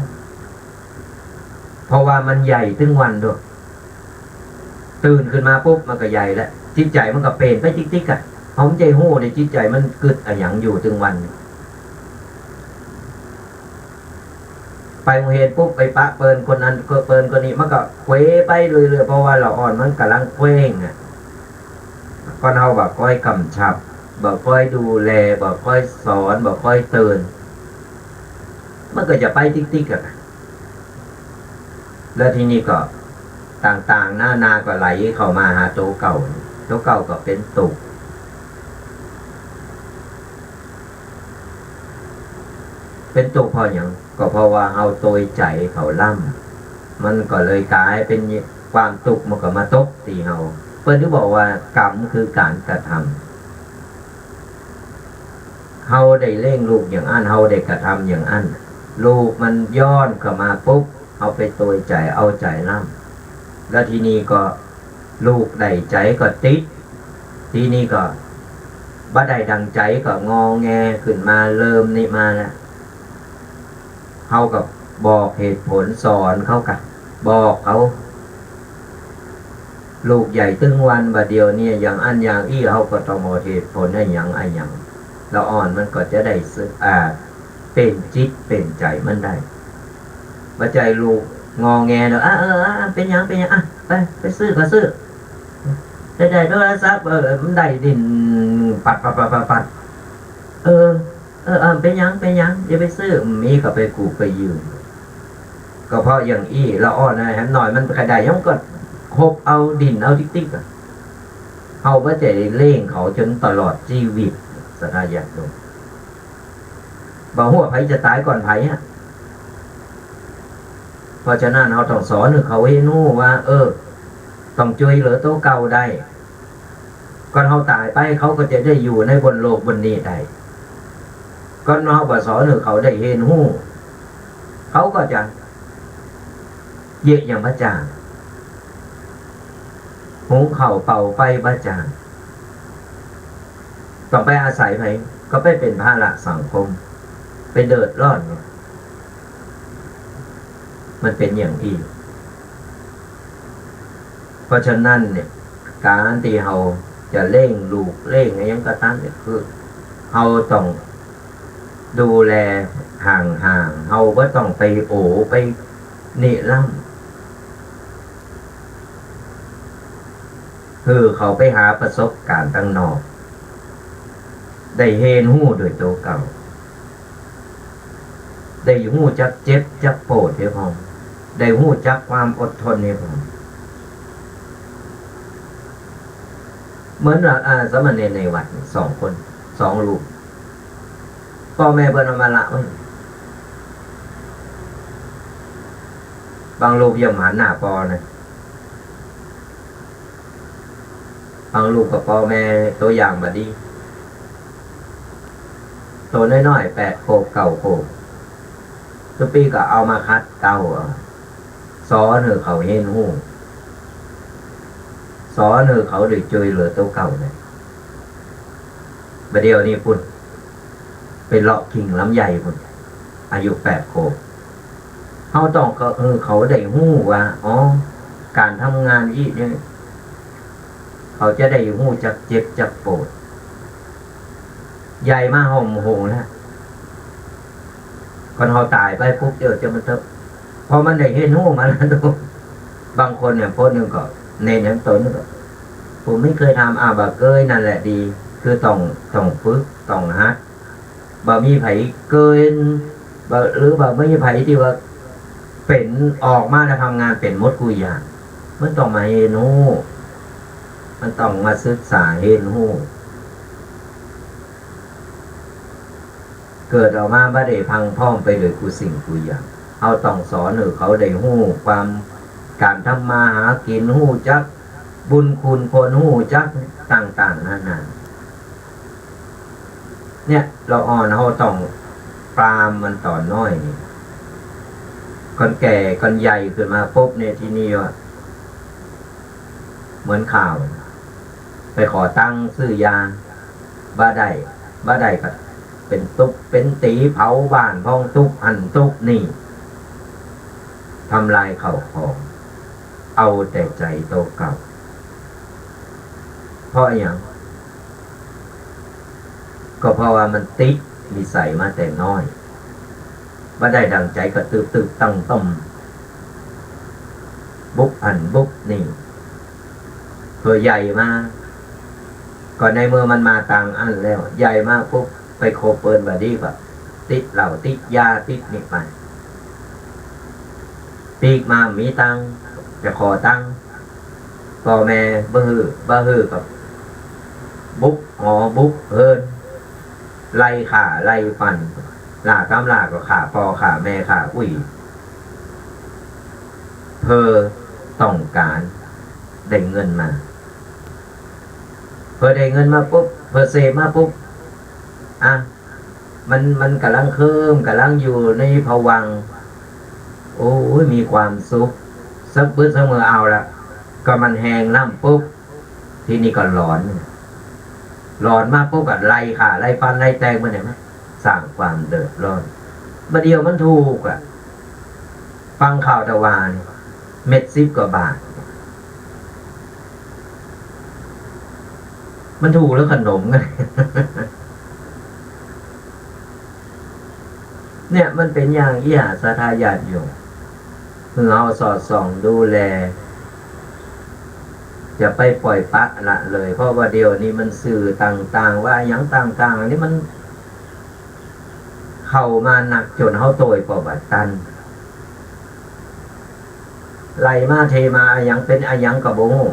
เพราะว่ามันใหญ่ตึงวันโดด ตื่นขึ้นมาปุ๊บมันก็ใหญ่แล้ว จิตใจ๋มันก็เปลี่ยนไปติ๊กๆ อะ เฮาบ่ฮู้เด้ จิตใจ๋มันกึ๊ดอะหยังอยู่ตึงวัน ไปโฮงเฮียนปุ๊บ ไปปะเปิ้นคนนั้น เปิ้นคนนี้ มันก็เขวไปเรื่อยๆ เพราะว่าละอ่อนมันก่ำลังแขว่งอะ ก่อนเฮาบ่ค่อยกำชับ บ่ค่อยดูแล บ่ค่อยสอน บ่ค่อยเตือน มันก็จะไปติ๊กๆ อะ แล้วทีนี้ก็ต่างๆ นานาก็ไหลเข้ามาหาตัวเก่า ตัวเก่าก็เป็นตุ๊กข์ เป็นตุ๊กข์เพราะหยัง ก็เพราะว่าเฮาโตยใจ๋เขาล้ำ มันก็เลยกลายเป็นความตุ๊กข์ มันก็มาตกตี้เฮา เปิ้นถึงบอกว่ากรรมคือการกระทำ เฮาได้เลี้ยงลูกอย่างอั้น เฮาได้กระทำอย่างอั้น ลูกมันย้อนเข้ามาปุ๊บ เฮาไปโตยใจ๋ เอาใจ๋ล้ำ แล้วทีนี้ก็ลูกได้ใจ๋ก็ติด ทีนี้ก็บ่ได้ดังใจ๋ก็งอแงขึ้นมา เริ่มนี้มาแล้ว เฮาก็บอกเหตุผล สอนเขากะ บอกเขา ลูกใหญ่ตึงวันบ่าเดี่ยวนี้ อย่างอั้นอย่างอี้ เฮาก็ต้องบอกเหตุผลอะหยังอะหยัง ละอ่อนมันก็จะได้สึก อ่า เปลี่ยนจิตเปลี่ยนใจ๋มันได้ บ่ใจ้ลูกงอแงเนาะ อ่ะ เออ อ่ะ เป็นหยัง เป็นหยัง อ่ะ ไป ไปซื้อก็ซื้อ ได้ ได้โทรศัพท์ เออ มันได้ดิน ปัด ปัด ปัด ปัด ปัด เออ เออ เออ เป็นหยัง เป็นหยัง อย่าไปซื้อ มีก็ไปกู้ไปยืม ก็เพราะอย่างอี้ ละอ่อนนะ แหมหน่อยมันก็ได้ ยังก็คบเอา ดิ้นเอาติ๊กๆ อะ เฮาบ่ใจ้เลี้ยงเขาจ๋นตลอดชีวิต ศรัทธาญาติโยม บ่ฮู้ว่าไผจะต๋ายก่อนไผอะ เพราะฉะนั้นเฮาต้องสอนหื้อเขาเห็นฮู้ว่า เออ ต้องจ้วยเหลือตัวเก่าได้ ก่อนเฮาต๋ายไป เขาก็จะได้อยู่ในบนโลกบนนี้ได้ ก่อนเฮาบ่สอนหื้อเขาได้เห็นฮู้ เขาก็จะเยียะหยังบ่จ้าง หุงข้าวเป่าไฟบ่จ้าง ต้องไปอาศัยไผ ก็ไปเป็นภาระสังคม ไปเดือดร้อนเนี่ย มันเป็นอย่างอี้ เพราะฉะนั้นเนี่ย การที่เฮาจะเลี้ยงลูกเลี้ยงอะหยังก็ต๋ามเนี่ย คือ เฮาต้องดูแลห่างๆ เฮาบ่ต้องไปโอไปนี่ล้ำ คือเขาไปหาประสบการณ์ตังนอก ได้เรียนรู้ด้วยตัวเก่า ได้ฮู้จักเจ็บจักปวดเฮาพร้อม ได้ฮู้จักความอดทนเฮาพร้อม เหมือนว่า อ่า สามเณรในวัดนี่สองคน สองรูป พ่อแม่เปิ้นเอามาละไว้ บางรูปย่อมหันหน้าปอนะ บางรูปก็ปอแม่ตัวอย่างบ่ดี ตัวน้อยๆ แปดขวบ เก้าขวบ ซุปีก็เอามาขัดเกลา สอนหื้อเขาเรียนรู้ สอนหื้อเขาได้ช่วยเหลือตัวเก่าเนี่ย บ่าเดี่ยวนี้พุ้น ไปเลาะกิ่งลำไยพุ้น อายุแปดขวบ เฮาต้อง เออ เขาได้ฮู้ว่า อ๋อ การทำงานอี้เนี่ย เขาจะได้ฮู้จักเจ็บจักปวด ใหญ่มาห่มโหงแล้ว ก่อนเฮาตายไปปุ๊บ เดี๋ยวจะมาเถอะ พอมันได้เรียนรู้มาแล้ว บางคนเนี่ย คนหนึ่งก็ ในนั้นตนก็ ผมไม่เคยทำ อ่า บ่าเกยนั่นแหละดี คือต้อง ต้องฝึก ต้องหัด บ่มีไผเกย บ่ หรือบ่มีไผที่ว่าเป็นออกมาแล้วทำงานเป็นหมดกู้อย่าง มันต้องมาเรียนรู้ มันต้องมาศึกษาเรียนรู้ เกิดออกมาบ่ได้พรั่งพร้อมไปโดยกู้สิ่งกู้อย่าง เฮาต้องสอนหื้อเขาได้ฮู้ความ การทำมาหากิน ฮู้จักบุญคุณคน ฮู้จักต่างๆ นานา เนี่ย ละอ่อนเฮาต้องปรามมันตอนน้อยนี่ ก่อนแก่ก่อนใหญ่ขึ้นมาปุ๊บเนี่ย ทีนี้ว่า เหมือนข่าว ไปขอตังค์ซื้อยา บ่ได้ บ่ได้ก็เป็นตุ๊บเป็นตี เผาบ้าน พองตุ๊บหั่นตุ๊บนี่ ทำลายข้าวของ เอาแต่ใจตัวเก่า เพราะหยัง ก็เพราะว่ามันติดนิสัยมาแต่น้อย บ่ได้ดั่งใจก็ตึบตึบตั้งต้ม บุบหั่นบุบนี่ เผลอใหญ่มา ก็ในเมื่อมันมาตางอั้นแล้ว ใหญ่มาปุ๊บ ไปคบเปิ้นบ่าดีก็ติดเหล้าติดยาติดนี่ไป ปีกมามีตังค์ จะขอตังค์ พ่อแม่บ่หื้อ บ่หื้อก็บุกหอบุกเฮือน ไล่ฆ่าไล่ฟัน ล่าตำราก็ฆ่าพ่อฆ่าแม่ฆ่าอุ้ย เพื่อต้องการได้เงินมา เพื่อได้เงินมาปุ๊บ เพื่อเสพมาปุ๊บ อ่ะ มัน มันกำลังเคลิ้ม กำลังอยู่ในภวังค์ โอ้ย มีความสุข สักปึ๊ดสักมือเอาละ ก็มันแฮงน้ำปุ๊บ ทีนี้ก็หลอน หลอนมาปุ๊บก็ไล่ฆ่าไล่ฟันไล่แทงมันเนี่ย สร้างความเดือดร้อน บ่าเดี่ยวมันถูกอะ ฟังข่าวตะวานี่ เม็ดสิบกว่าบาท มันถูกแล้วขนมไง เนี่ยมันเป็นอย่างอี้ ศรัทธาญาติโยม คือเฮาสอดส่องดูแล อย่าไปปล่อยปละละเลย เพราะว่าเดี๋ยวนี้มันสื่อต่างๆ ว่าหยังต่างๆ นี่มัน เข้ามาหนักจนเฮาโตยบ่บัดตัน ไหลมาเทมาอะหยังเป็นอะหยังก็บ่ฮู้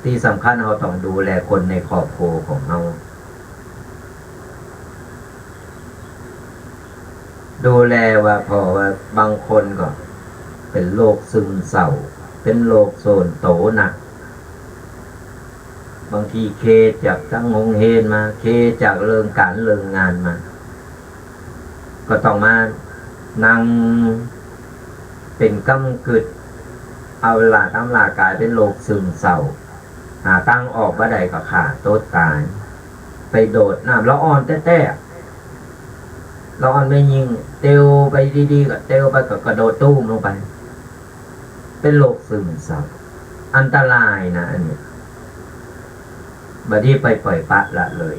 ที่สำคัญเฮาต้องดูแลคนในครอบครัวของเฮา ดูแลว่า เพราะว่าบางคนก็เป็นโรคซึมเศร้า เป็นโรคโศนโตหนัก บางทีเคจากตังโฮงเฮนมา เคจากเรื่องการเรื่องงานมา ก็ต้องมานั่งเป็นกำกึด เอาเวลาตำลากลายเป็นโรคซึมเศร้า หาตังออกบ่ได้ก็ฆ่าตัวตาย ไปโดดน้ำ ละอ่อนแต๊ๆ ละอ่อนแม่ญิงเตียวไปดีๆ ก็เตียวไปก็กระโดดตู้มลงไป เป็นโรคซึมเศร้า อันตรายนะอันนี้ บ่ดีไปปล่อยปละละเลย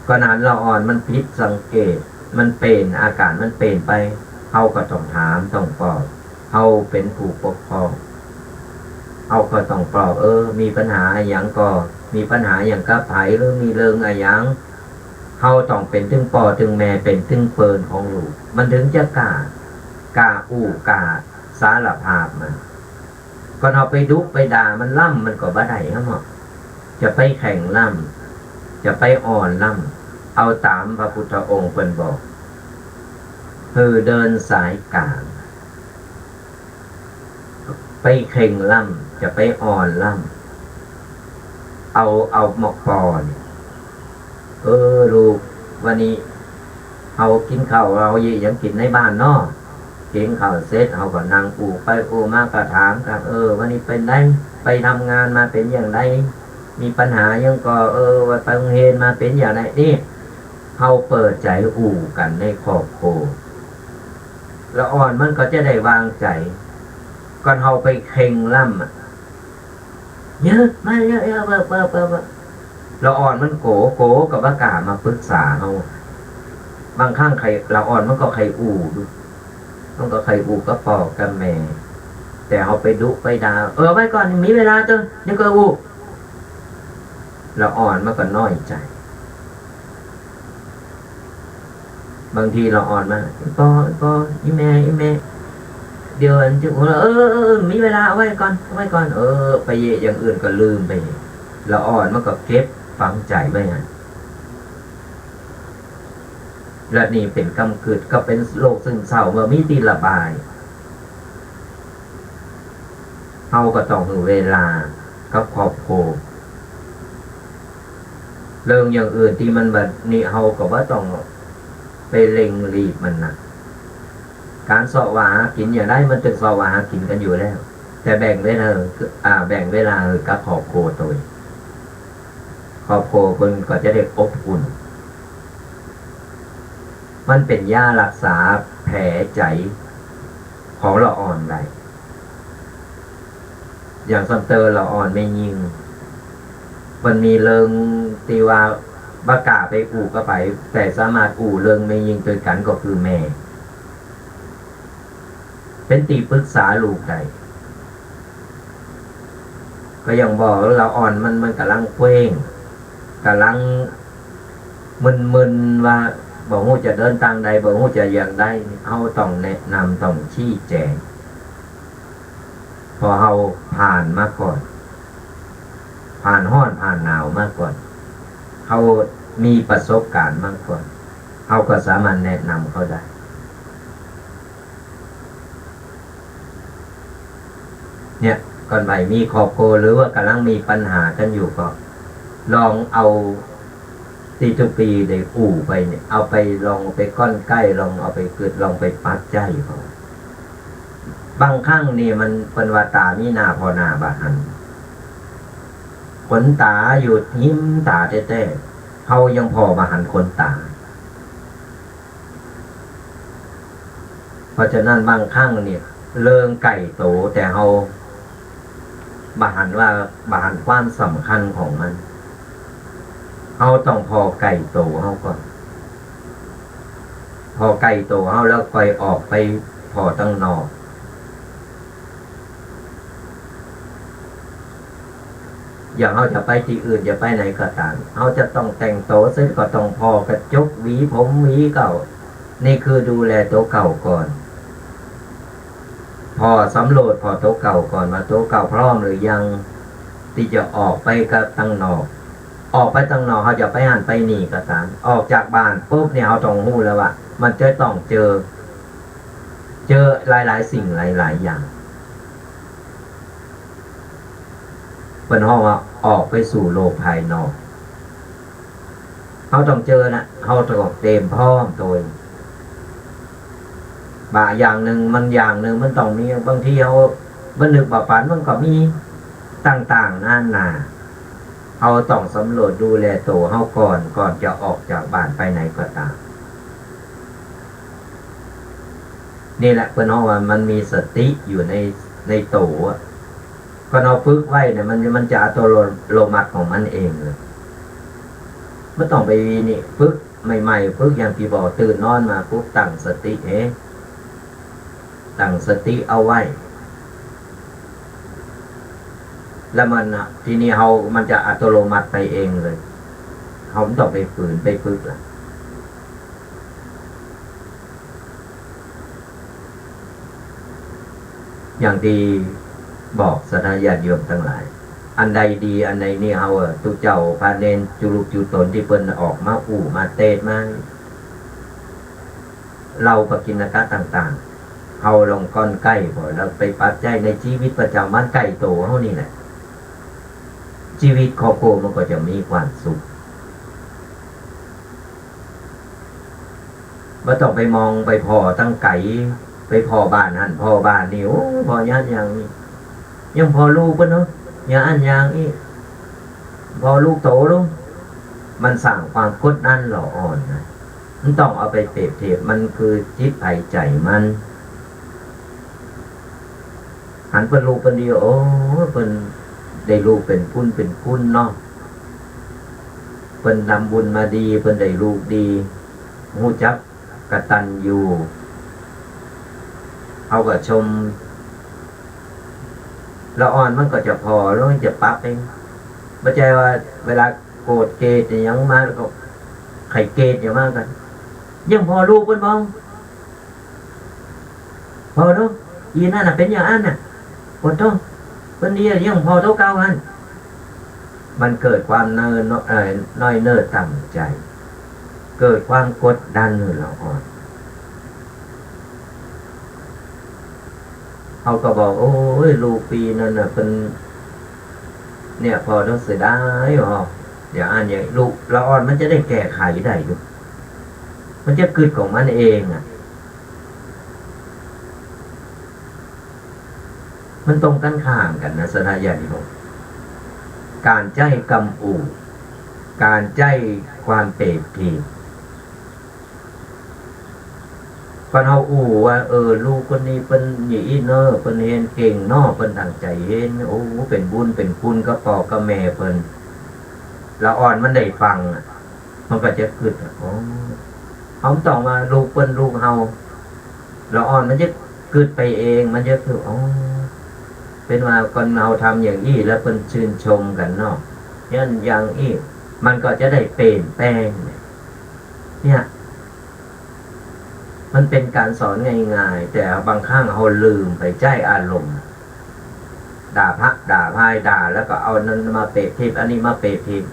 ก็นั้นละอ่อนมันผิดสังเกต มันเป็นอาการมันเป็นไป เฮาก็ต้องถามต้องปลอบ เฮาเป็นผู้ปกครอง เฮาก็ต้องปลอบ เออ มีปัญหาหยังก็ มีปัญหาหยังกับไผ หรือมีเรื่องอะหยัง เฮาต้องเป็นตึงป้อตึงแม่ เป็นตึงเปิ้นของลูก มันถึงจะกล้า กล้าอู้ กล้าสารภาพมัน ก็เอาไปดุไปด่ามันล่ำ มันก็บ่ได้ครับหมอ จะไปแข่งล่ำ จะไปอ่อนล่ำ เอาตามพระพุทธองค์เปิ้นบอก คือเดินสายกลาง ไปแข่งล่ำ จะไปอ่อนล่ำ เอา เอาหมอกปอนี่ เออ ลูก วันนี้เฮากินข้าว เฮาเยียะหยังกินในบ้านเนาะ กินข้าวเสร็จ เฮาก็นั่งอู้ไปอู้มา ก็ถามกัน เออ วันนี้เป็นได ไปทำงานมาเป็นอย่างไร มีปัญหาหยังก็ เออ ว่าไปโรงเรียนมาเป็นอย่างไร นี่ เฮาเปิดใจอู้กันในครอบครัว ละอ่อนมันก็จะได้วางใจ ก่อนเฮาไปเคร่งล่ำอะ เยอะ มาเยอะ เยอะ เบา เบา เบา เบา ละอ่อนมันโก โกก็บ่กล้ามาปรึกษาเฮา บางครั้งใคร ละอ่อนมันก็ใครอู้ดู มันก็ใครอู้กับป้อกับแม่ แต่เฮาไปดุไปด่า เออ ไว้ก่อน มีเวลาเถอะ เดี๋ยวก็อู้ ละอ่อนมันก็น้อยใจ บางทีละอ่อนมา "อีปอ อีปอ อีแม่ อีแม่ เดี๋ยวอันจะ เออ เออ เออ มีเวลา เอาไว้ก่อน เอาไว้ก่อน" เออ ไปเยะอย่างอื่นก็ลืมไป ละอ่อนมันก็เก็บฝังใจไว้หั่น และนี่เป็นกำกึด ก็เป็นโรคซึมเศร้า บ่มีตี้ระบาย เฮาก็ต้องหื้อเวลากับครอบครัว เรื่องอย่างอื่นที่มันบ่นี่ เฮาก็บ่ต้องไปเร่งรีบมันนะ การเซาะว่าหากินอย่างใดมันต้องเซาะว่าหากินกันอยู่แล้ว แต่แบ่งเวลา อ่า แบ่งเวลาให้กับครอบครัวโตย ครอบครัวเปิ้นก็จะได้อบอุ่น มันเป็นยารักษาแผลใจของละอ่อนได้ อย่างส่ำเติ่งละอ่อนแม่ญิง มันมีเรื่องที่ว่าบ่กล้าไปอู้กับไผ แต่สามารถอู้เรื่องแม่ญิงโตยกั๋นก็คือแม่ เป็นตี้ปรึกษาลูกได้ ก็อย่างบอกละอ่อนมัน มันก่ำลังเคว้ง ก่ำลังมึนๆ ว่าบ่ฮู้จะเดินตางใด บ่ฮู้จะอย่างใด เฮาต้องแนะนำ ต้องชี้แจง เพราะเฮาผ่านมาก่อน ผ่านร้อนผ่านหนาวมาก่อน เฮามีประสบการณ์มาก่อน เฮาก็สามารถแนะนำเขาได้ เนี่ย ก่อนไปมีครอบครัว หรือว่าก่ำลังมีปัญหากันอยู่ก็ ลองเอาตี้ตุ๊กปีได้อู้ไปเนี่ย เอาไป ลองไปก้อนใก้ ลองเอาไปกึด ลองไปปรับใจ๊เขา บางครั้งนี่มัน เปิ้นว่าต๋ามีหน้าผ่อหน้าบ่หัน ขนต๋าอยู่ฮิมต๋าแต๊ๆ เฮายังผ่อบ่หันขนต๋า เพราะฉะนั้นบางครั้งเนี่ย เรื่องใก้โต แต่เฮาบ่หันว่า บ่หันความสำคัญของมัน เฮาต้องผ่อใก้โตเฮาก่อน ผ่อใก้โตเฮาแล้วค่อยออกไปผ่อตังนอก อย่างเฮาจะไปตี้อื่น จะไปไหนก็ต๋าม เฮาจะต้องแต่งโตเสร็จก็ต้องผ่อกระจก หวีผม หวีเก๊า นี่คือดูแลโตเก๊าก่อน ผ่อสำรวจผ่อโตเก๊าก่อนว่าโตเก๊าพร้อมหรือยัง ตี้จะออกไปกับตังนอก ออกไปตังนอก เฮาจะไปหั้นไปนี่ก็ต๋าม ออกจากบ้านปุ๊บเนี่ย เฮาต้องฮู้แล้วว่า มันจะต้องเจอ เจอหลายๆ สิ่งหลายๆ อย่าง เปิ้นฮ้องว่าออกไปสู่โลกภายนอก เฮาต้องเจอนะ เฮาต้องเตรียมพร้อมโตย บ่าอย่างหนึ่ง มันอย่างหนึ่งมันต้องมี บางทีเฮาบ่นึกบ่ฝันมันก็มีต่างๆ นานา เฮาต้องสำรวจดูแลโตเฮาก่อน ก่อนจะออกจากบ้านไปไหนก็ต๋าม นี่แหละเปิ้นฮ้องว่ามันมีสติอยู่ใน ในโตอะ ก็เฮาฝึกไว้เนี่ย มัน มันจะอัตโนมัติของมันเองเลย บ่ต้องไปนี่ ฝึกใหม่ๆ ฝึกอย่างตี้บอก ตื่นนอนมาปุ๊บตั้งสติเอง ตั้งสติเอาไว้ แล้วมันน่ะ ทีนี้เฮา มันจะอัตโนมัติไปเองเลย เฮาบ่ต้องไปฝืนไปฝึกละ อย่างตี้บอกศรัทธาญาติโยมตังหลาย อันใดดี อันใดนี่เฮา เอ่อ ตุ๊เจ้าพระเณร จุลูกจุตนตี้เปิ้นออกมาอู้มาเตสน์มา เล่าปกิณกะต่างๆ เฮาลองก้อนใก้พอ แล้วไปปรับใจ๊ในชีวิตประจำวันใก้โตเฮานี่แหละ ชีวิตครอบครัวมันก็จะมีความสุข บ่ต้องไปมองไปผ่อตั้งไก๋ ไปผ่อบ้านหั้นผ่อบ้านนี่ โอ้ ผ่อญาติอย่างนี้ ยังผ่อลูกเปิ้นเนาะ อย่างอั้นอย่างอี้ ผ่อลูกโตลง มันสร้างความกดดันหล่ออ่อนนะ มันต้องเอาไปเปรียบเทียบ มันคือจิตใผใจมัน หันเปิ้นลูกเปิ้นดี โอ้ เปิ้นได้ลูกเป็นปุ้นเป็นปุ้นเนาะ เปิ้นทำบุญมาดี เปิ้นได้ลูกดี ฮู้จักกตัญญู เฮาก็ชม ละอ่อนมันก็จะผ่อแล้วมันจะปรับเอง บ่ใจ้ว่าเวลาโกรธเกลียดหยังมาแล้วก็ไข้เกลียดหยังมาก็ ยังผ่อลูกเปิ้นบ่ ผ่อเนาะ อีนั่นน่ะเป็นอย่างอั้นน่ะ ปวดท้อง เปิ้นดียังผ่อโตเก่าหั้น มันเกิดความเนิน เอ่อ น้อยเนิอต่ำใจ เกิดความกดดันหื้อละอ่อน เฮาก็บอก โอ้ย ลูกปีนั้นน่ะ เปิ้น เนี่ย ผ่อแล้วเสียดาย ผ่อ เดี๋ยวอั้นอย่าง ลูกละอ่อนมันจะได้แก้ไขได้อยู่ มันจะกึ๊ดของมันเองอะ มันตรงกันข้ามกันนะ ศรัทธาญาติโยม การใจ๊กำอู้ การใจ๊ความเปรียบเทียบ คันเฮาอู้ว่า เออ ลูกคนนี้เปิ้นอย่างอี้เนาะ เปิ้นเฮียนเก่งเนาะ เปิ้นตั้งใจ๋เฮียน โอ้ เป็นบุญเป็นคุณกับป้อกับแม่เปิ้น ละอ่อนมันได้ฟังอะ มันก็จะกึ๊ดอะ อ๋อ เฮาบ่ต้องว่าลูกเปิ้นลูกเฮา ละอ่อนมันจะกึ๊ดไปเอง มันจะคือ อ๋อ เป็นว่าคนเฮาทำอย่างอี้แล้วเปิ้นชื่นชมกันเนาะ อย่างอี้ มันก็จะได้เปลี่ยนแปลง เนี่ย มันเป็นการสอนง่ายๆ แต่บางครั้งเฮาลืมไปใจ๊อารมณ์ ด่าพระด่าพายด่า แล้วก็เอานั้นมาเปรียบเทียบ อันนี้มาเปรียบเทียบ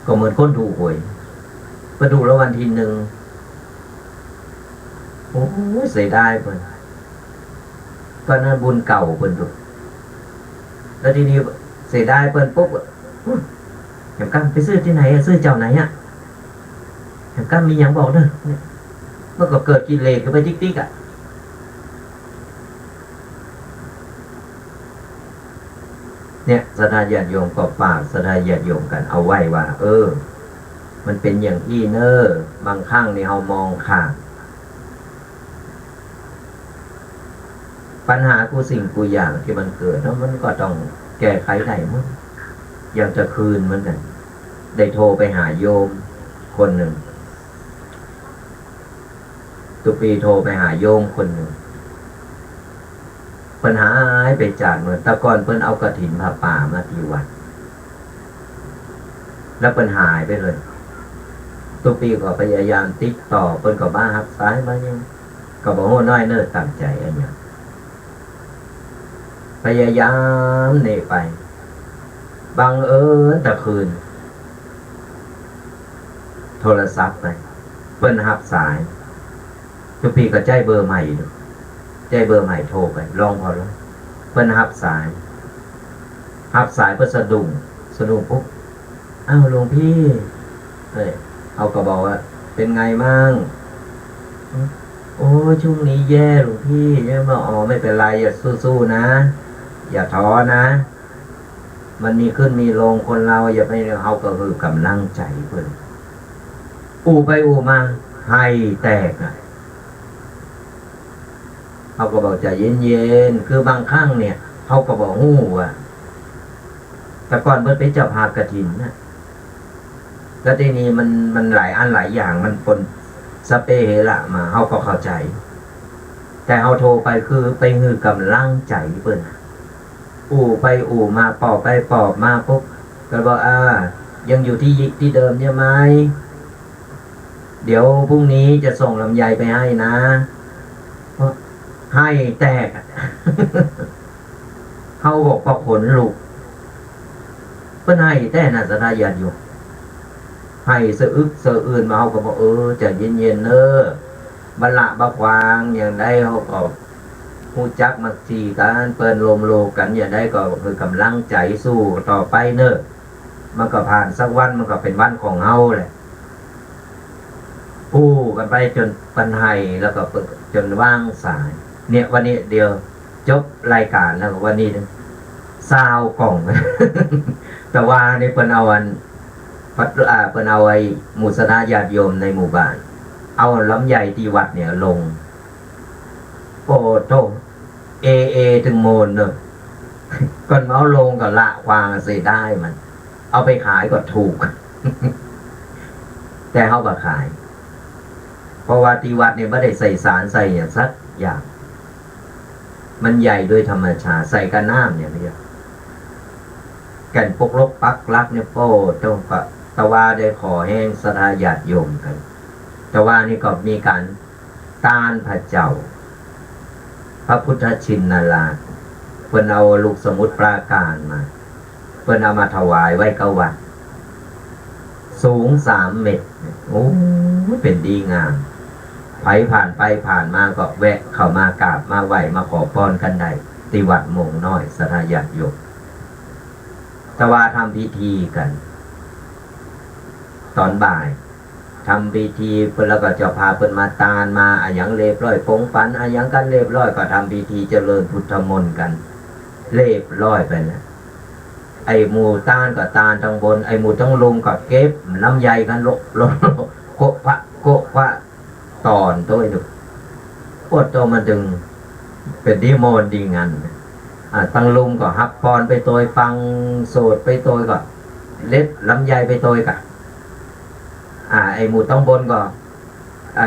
ก็เหมือนคนถูกหวย ไปถูกรางวัลที่หนึ่ง โอ้โห เสียดายเปิ้น ตอนนั้นบุญเก่าเปิ้นถูก แล้วทีนี้เสียดายเปิ้นปุ๊บ อุ๊ย แหมกำไปซื้อตี้ไหนอะ ซื้อเจ้าไหนอะ แหมกำมีหยังบอกเด้อ เนี่ย มันก็เกิดกิเลสขึ้นไปติ๊กๆ อะ เนี่ย ศรัทธาญาติโยมก็ฝากศรัทธาญาติโยมกันเอาไว้ว่า เออ มันเป็นอย่างอี้เนอะ บางครั้งนี่เฮามองข้าม ปัญหากู้สิ่งกู้อย่างตี้มันเกิดเนาะ มันก็ต้องแก้ไขได้หมด อย่างตะคืนเหมือนกัน ได้โทรไปหาโยมคนหนึ่ง ตุ๊ปีโทรไปหาโยมคนหนึ่ง เปิ้นหายไปจากเมือง แต่ก่อนเปิ้นเอากฐินผ้าป่ามาตี้วัด แล้วเปิ้นหายไปเลย ตุ๊ปีก็พยายามติดต่อ เปิ้นก็บ่าฮับสายมาหยัง ก็บ่ฮู้น้อยเนิอต่ำใจ๋อะหยัง พยายามนี่ไป บังเอิญตะคืน โทรศัพท์ไป เปิ้นฮับสาย ตุ๊ปีก็ใจ๊เบอร์ใหม่ดู ใจ๊เบอร์ใหม่โทรไป ลองผ่อลอง เปิ้นฮับสาย ฮับสายเปิ้นสะดุ้ง สะดุ้งปุ๊บ อ้าว หลวงพี่ เอ้ย เฮาก็บอกว่า เป็นไงมั่ง โอ้ ช่วงนี้แย่หลวงพี่ แย่มาก อ๋อ ไม่เป็นไร อย่า สู้ๆ นะ อย่าท้อนะ มันมีขึ้นมีลง คนเราอย่าไป เฮาก็หื้อกำลังใจ๋เปิ้น อู้ไปอู้มา ไห้แตกอะ เฮาก็บอก ใจเย็นๆ คือบางครั้งเนี่ย เฮาก็บ่ฮู้ว่า แต่ก่อนเพิ่นเป็นเจ้าภาพกฐินนะ แล้วทีนี้มัน มันหลายอันหลายอย่าง มันปนสะเปะเฮละมา เฮาก็เข้าใจ แต่เฮาโทรไปคือไปหื้อกำลังใจเพิ่นน่ะ อู้ไปอู้มา ปอบไปปอบมาปุ๊บ ก็บอก อ่า ยังอยู่ที่ ที่เดิมใช่ไหม เดี๋ยวพรุ่งนี้จะส่งลำไยไปให้นะ ไห้แต๊กอะ เฮาก็ขนลุก เปิ้นไห้แต๊น่ะ ศรัทธาญาติโยม ไห้สะอึกสะอื้นมา เฮาก็บอก เออ ใจเย็นๆ เน้อ บ่ละบ่ขวาง อย่างใดเฮาก็ฮู้จักมักจีกัน เปิ้นลมโลกัน อย่างใดก็คือกำลังใจสู้ต่อไปเน้อ มันก็ผ่านสักวัน มันก็เป็นวันของเฮาแหละ อู้กันไปจนเปิ้นไห้ แล้วก็เปิ้นจนวางสาย เนี่ย วันนี้เดี๋ยวจบรายการแล้ว วันนี้ซาวกล่อง แต่ว่านี่เปิ้นเอาอัน ปัด อ่า เปิ้นเอาไอ้หมู่ศรัทธาญาติโยมในหมู่บ้าน เอาลำไยที่วัดเนี่ยลง โอ้โธ่ เอเอ ถึงโมนเนอะ ก่อนเอาลงก็ละวางเสียดายมัน เอาไปขายก็ถูก แต่เฮาบ่ขาย เพราะว่าที่วัดเนี่ยบ่ได้ใส่สารใส่หยังสักอย่าง มันใหญ่โดยธรรมชาติ ใส่กับน้ำเนี่ยไม่ใช่ แก่นปกลกปักหลักเนี่ย โอ้โธ่ แต่ว่าได้ขอแฮงศรัทธาญาติโยมกัน แต่ว่านี่ก็มีการ ตานพระเจ้า พระพุทธชินราช เปิ้นเอาลูกสมุทรปราการมา เปิ้นเอามาถวายไว้กับวัด สูงสามเมตร โอ้ย เป็นดีงาม ไผผ่านไปผ่านมาก็แวะเข้ามากราบมาไหว้มาขอพรกันได้ ที่วัดโมงน้อย ศรัทธาญาติโยม แต่ว่าทำพิธีกัน ตอนบ่าย ทำพิธีเปิ้น แล้วก็เจ้าภาพเปิ้นมาตานมาอะหยังเรียบร้อย ปงปันอะหยังกันเรียบร้อย ก็ทำพิธีเจริญพุทธมนต์กันเรียบร้อยไปแล้ว ไอ้หมู่ตานก็ตานตังบน ไอ้หมู่ตังลุ่มก็เก็บลำไยกันโละโละโละ โคะพะโคะพะ ตอนโตยดู โอ้โธ่ มันจึงเป็นดีโมนดีงัน อ่า ตังลุ่มก็ฮับปอนไปโตย ฟังโสดไปโตย ก็เล็ดลำไยไปโตยกะ อ่า ไอ้หมู่ตังบนก็ ไอ้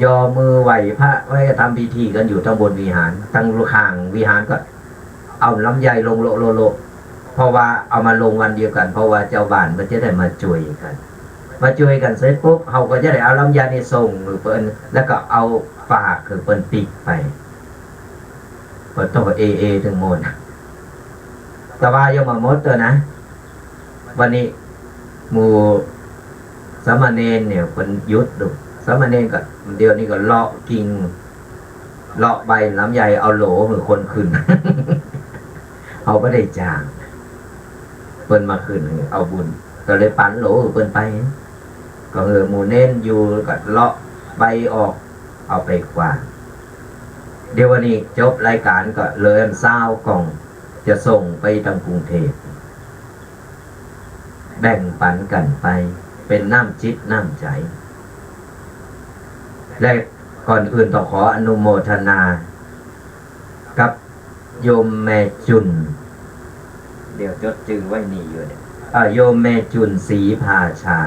ยอมือไหว้พระไว้ ทำพิธีกันอยู่ตังบนวิหาร ตังข้างวิหารก็ เอาลำไยลงโละโละโละ เพราะว่าเอามาลงวันเดียวกัน เพราะว่าเจ้าบ้านมันจะได้มาช่วยกัน มาช่วยกันเสร็จปุ๊บ เฮาก็จะได้เอาลำไยนี่ส่งหื้อเปิ้น แล้วก็เอาฝากหื้อเปิ้นปิ๊กไป ก็ต้องเอเอ ถึงโมน แต่ว่ายังบ่หมดตัวนะ วันนี้หมู่สามเณรเนี่ยเปิ้นหยุดดู สามเณรก็เดี๋ยวนี้ก็เลาะกิ่ง เลาะใบลำไยเอาโหลหื้อคนขึ้น เฮาบ่ได้จ้าง เปิ้นมาขึ้นเอาบุญ ก็เลยปันโหลหื้อเปิ้นไป ก็หื้อหมู่เณรอยู่ก็เลาะใบออก เอาไปกว้าง เดี๋ยววันนี้จบรายการก็เหลือซาวกล่อง จะส่งไปตังกรุงเทพฯ แบ่งปันกันไป เป็นน้ำจิตน้ำใจ และก่อนอื่นต้องขออนุโมทนากับโยมแม่จุน เดี๋ยวจดชื่อไว้นี่อยู่เนี่ย อ่า โยมแม่จุนศรีภาชา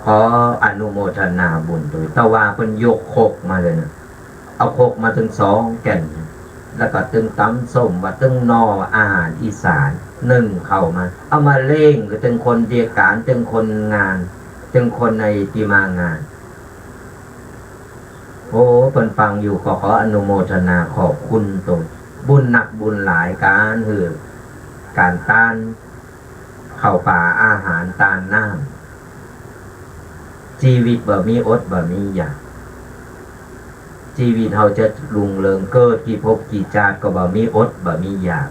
ขออนุโมทนาบุญด้วย แต่ว่าเปิ้นยกครกมาเลยนะ เอาครกมาถึงสองแก่น แล้วก็ตึงตำส้ม ว่าตึงหน่อ อาหารอีสาน นึ่งเข้ามา เอามาเล่งก็ตึงคนเดียการ ตึงคนงาน ตึงคนในที่มางาน โอ้ เปิ้นฟังอยู่ก็ขออนุโมทนาขอบคุณโต บุญนักบุญหลาย ก๋านหื้อ ก๋านตาน ข้าวป๋าอาหารตานน้ำ ชีวิตบ่มีอดบ่มีอยาก ชีวิตเฮาจะรุ่งเรือง เกิดกี่ภพกี่ชาติก็บ่มีอดบ่มีอยาก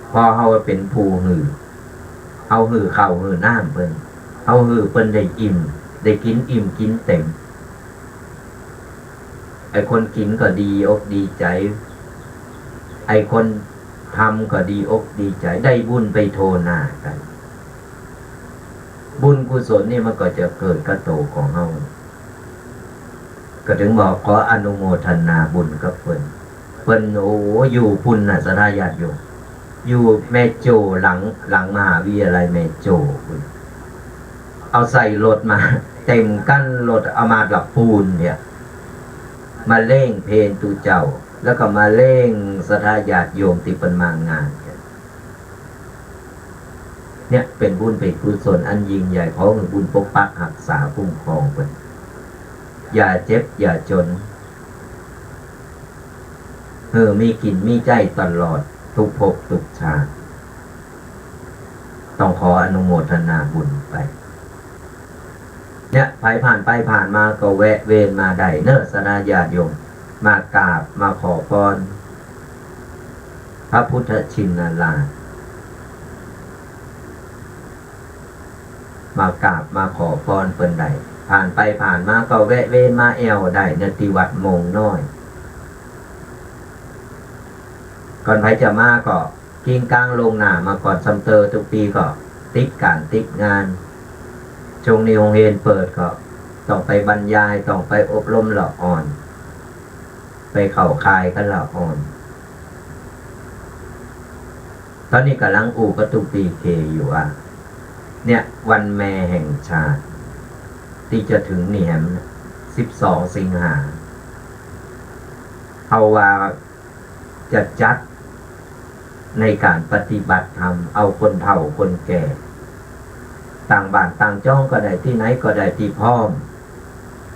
เพราะเฮาเป็นผู้หื้อ เฮาหื้อข้าวหื้อน้ำเปิ้น เฮาหื้อเปิ้นได้อิ่ม ได้กินอิ่มกินเต็ม ไอ้คนกินก็ดีอกดีใจ ไอ้คนทำก็ดีอกดีใจ ได้บุญไปโทหน้ากัน บุญกุศลนี่มันก็จะเกิดกับโตของเฮา ก็ถึงบอกขออนุโมทนาบุญกับเปิ้น เปิ้น โอ้ อยู่ปุ้นน่ะ ศรัทธาญาติโยม อยู่แม่โจ้ หลัง หลังมหาวิทยาลัยแม่โจ้ปุ้น เอาใส่รถมา เต็มคันรถ เอามากับปูนเนี่ย มาเล่งเพลงตุ๊เจ้า แล้วก็มาเล่งศรัทธาญาติโยมที่เปิ้นมางานกัน เนี่ยเป็นบุญเป็นกุศลอันยิ่งใหญ่ ขอให้บุญปกปักรักษาคุ้มครองเปิ้น อย่าเจ็บอย่าจน เออ มีกินมีใช้ตลอดทุกภพทุกชาติ ต้องขออนุโมทนาบุญไป เนี่ย ใผผ่านไปผ่านมาก็แวะเวียนมาได้เนอะ ศรัทธาญาติโยม มากราบมาขอพร พระพุทธชินราช มากราบมาขอพรเปิ้นได้ ผ่านไปผ่านมาก็แวะเวียนมาแอ่วได้เนอะ ที่วัดโมงน้อย ก่อนใผจะมาก็ กริ้งกลางล่วงหน้ามาก่อน ซ้ำเตอทุกปีก็ติดการติดงาน ช่วงนี้โฮงเฮียนเปิดก็ต้องไปบรรยาย ต้องไปอบรมละอ่อน ไปเข้าค่ายกันละอ่อน ตอนนี้กำลังอู้กับตุ๊กปีเคอยู่ว่า เนี่ย วันแม่แห่งชาติ ที่จะถึงนี่แหม สิบสอง สิงหา เฮาว่า จะจัดในการปฏิบัติธรรม เอาคนเฒ่าคนแก่ ต่างบ้านต่างจ้องก็ได้ ที่ไหนก็ได้ที่พร้อม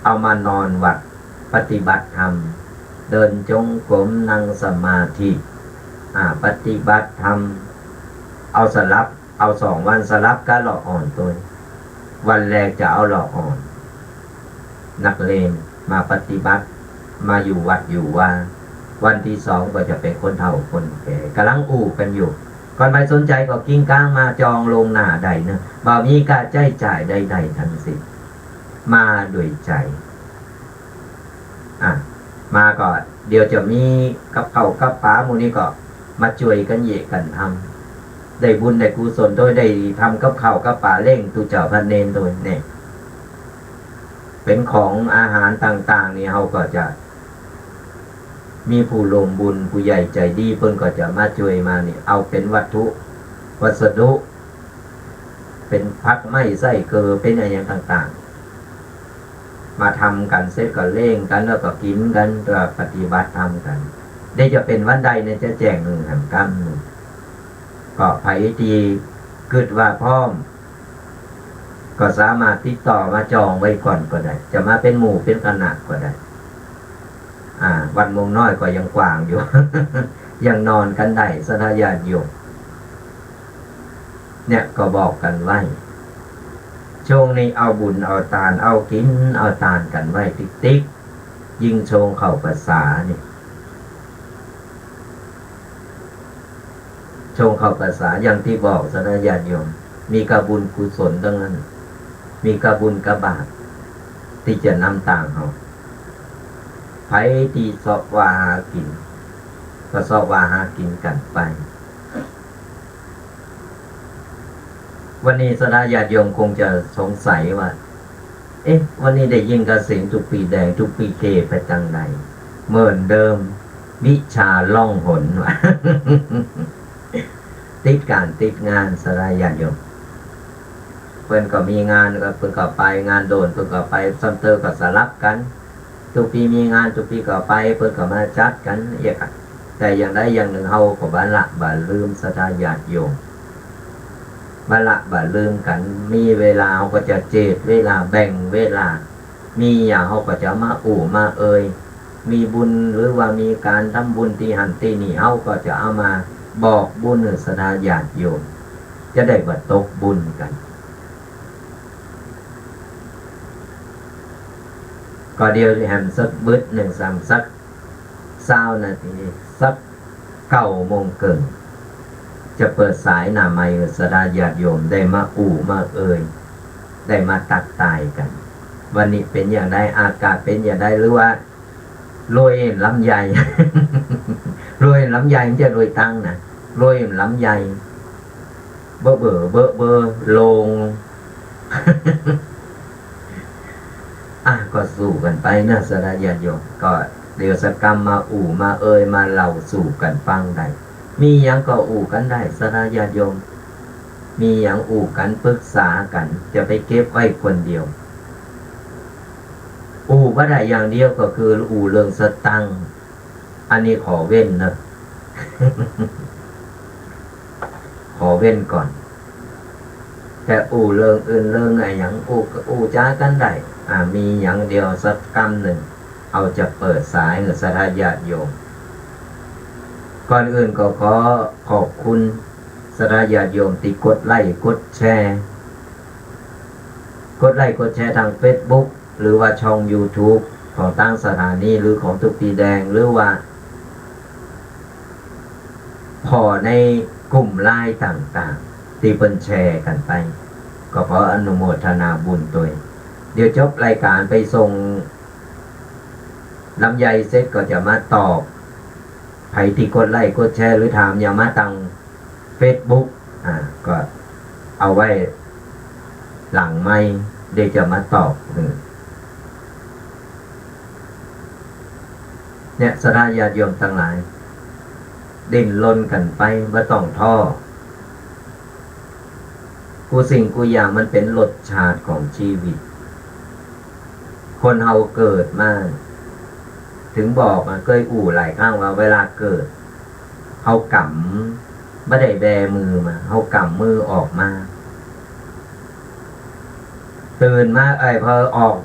เอามานอนวัดปฏิบัติธรรม เดินจงกรม นั่งสมาธิ อ่า ปฏิบัติธรรม เอาสลับ เอาสองวันสลับกันละอ่อนตวย วันแรกจะเอาละอ่อน นักเรียนมาปฏิบัติ มาอยู่วัดอยู่วา วันที่สองก็จะเป็นคนเฒ่าคนแก่ กำลังอู้กันอยู่ ก่อนใผสนใจก็กริ้งกลางมาจองล่วงหน้าได้เนอะ บ่มีค่าใช้จ่ายใดๆทั้งสิ้น มาด้วยใจ อ่ะ มาก็เดี๋ยวจะมีกับข้าวกับปลาหมู่นี้ก็มาช่วยกันเยียะกันทำ ได้บุญได้กุศลตวย ได้ทำกับข้าวกับปลาเลี้ยงตุ๊เจ้าพระเณรตวยเนี่ย เป็นของอาหารต่างๆนี่ เฮาก็จะมีผู้ร่วมบุญ ผู้ใหญ่ใจดี เปิ้นก็จะมาช่วยมานี่ เอาเป็นวัตถุ วัสดุ เป็นผักไม้ไส้เกลือ เป็นอะหยังต่างๆ มาทำกันเสร็จก็เลี้ยงกัน แล้วก็กินกัน ก็ปฏิบัติธรรมกัน ได้จะเป็นวันใดเนี่ยจะแจ้งหื้อแหมกำหนึ่ง ก็ใผที่กึ๊ดว่าพร้อม ก็สามารถติดต่อมาจองไว้ก่อนก็ได้ จะมาเป็นหมู่เป็นคณะก็ได้ อ่า วัดโมงน้อยก็ยังกว้างอยู่ ยังนอนกันได้ ศรัทธาญาติโยม เนี่ยก็บอกกันไว้ ช่วงนี้เอาบุญเอาตาน เอากินเอาตานกันไว้ติ๊กๆ ยิ่งช่วงเข้าพรรษานี่ ช่วงเข้าพรรษาอย่างที่บอกศรัทธาญาติโยม มีกะบุญกุศลทั้งนั้น มีกะบุญกะบาปที่จะนำตางเฮา ไผที่เซาะว่าหากิน ก็เซาะว่าหากินกันไป วันนี้ศรัทธาญาติโยมคงจะสงสัยว่า เอ๊ะ วันนี้ได้ยินกสิณทุกปีแดง ทุกปีเคไปตังใด เหมือนเดิม วิชาล่องหนว่ะ ติดการติดงานศรัทธาญาติโยม เปิ้นก็มีงานก็เปิ้นก็ไป งานโดนเปิ้นก็ไป ซ้ำเตอก็สลับกัน ตุ๊กปีมีงานตุ๊กปีก็ไป เปิ้นก็มาจัดกันเยียะกัน แต่อย่างใดอย่างหนึ่งเฮาก็บ่ละบ่ลืมศรัทธาญาติโยม บ่ละบ่ลืมกัน มีเวลาเฮาก็จะเจียดเวลา แบ่งเวลา มีอย่างเฮาก็จะมาอู้มาเอ่ย มีบุญหรือว่ามีการทำบุญตี้หั้นตี้นี่ เฮาก็จะเอามาบอกบุญศรัทธาญาติโยม จะได้บ่ตกบุญกัน ก็เดี๋ยวแหมสักบึดหนึ่ง ซ้ำสักซาวนาที สักเก้าโมงเกิ่ง จะเปิดสายหน้าไมค์ศรัทธาญาติโยมได้มาอู้มาเอ่ย ได้มาทักทายกัน วันนี้เป็นอย่างใด อากาศเป็นอย่างใด หรือว่า รวยลำไย รวยลำไยมันจะรวยตังค์นะ รวยลำไย เบ้อเบ้อ เบ้อเบ้อ โล่ง อ่ะ ก็สู้กันไปนะ ศรัทธาญาติโยม ก็เดี๋ยวสักกำมาอู้มาเอ่ยมาเล่าสู่กันฟังได้ มีหยังก็อู้กันได้ ศรัทธาญาติโยม มีหยังอู้กันปรึกษากัน จะไปเก็บไว้คนเดียว อู้บ่ได้อย่างเดียวก็คืออู้เรื่องสตังค์ อันนี้ขอเว้นเนอะ ขอเว้นก่อน แต่อู้เรื่องอื่นเรื่องอะหยังอู้ อู้จ๋ากันได้ อ่า มีหยังเดี๋ยวสักกำหนึ่ง เอาจะเปิดสายให้ศรัทธาญาติโยม ก่อนอื่นก็ขอขอบคุณศรัทธาญาติโยมที่กดไลค์กดแชร์ กดไลค์กดแชร์ทางเฟซบุ๊ก หรือว่าช่องยูทูบของตางสถานี หรือของตุ๊กตีแดง หรือว่า ผ่อในกลุ่มไลน์ต่างๆ ที่เปิ้นแชร์กันไป ก็ขออนุโมทนาบุญตวย เดี๋ยวจบรายการไปส่งลำไยเสร็จก็จะมาตอบ ไผที่กดไลค์กดแชร์หรือถามหยังมาตางเฟซบุ๊ก อ่า ก็เอาไว้หลังไมค์ เดี๋ยวจะมาตอบ อืม เนี่ย ศรัทธาญาติโยมทั้งหลาย ดิ้นรนกันไป บ่ต้องท้อ กู้สิ่งกู้อย่างมันเป็นรสชาติของชีวิต คนเฮาเกิดมา ถึงบอกอะ เกยอู้หลายครั้งว่าเวลาเกิด เฮากำ บ่ได้แบมือมา เฮากำมือออกมา ตื่นมา เอ้ย พอออก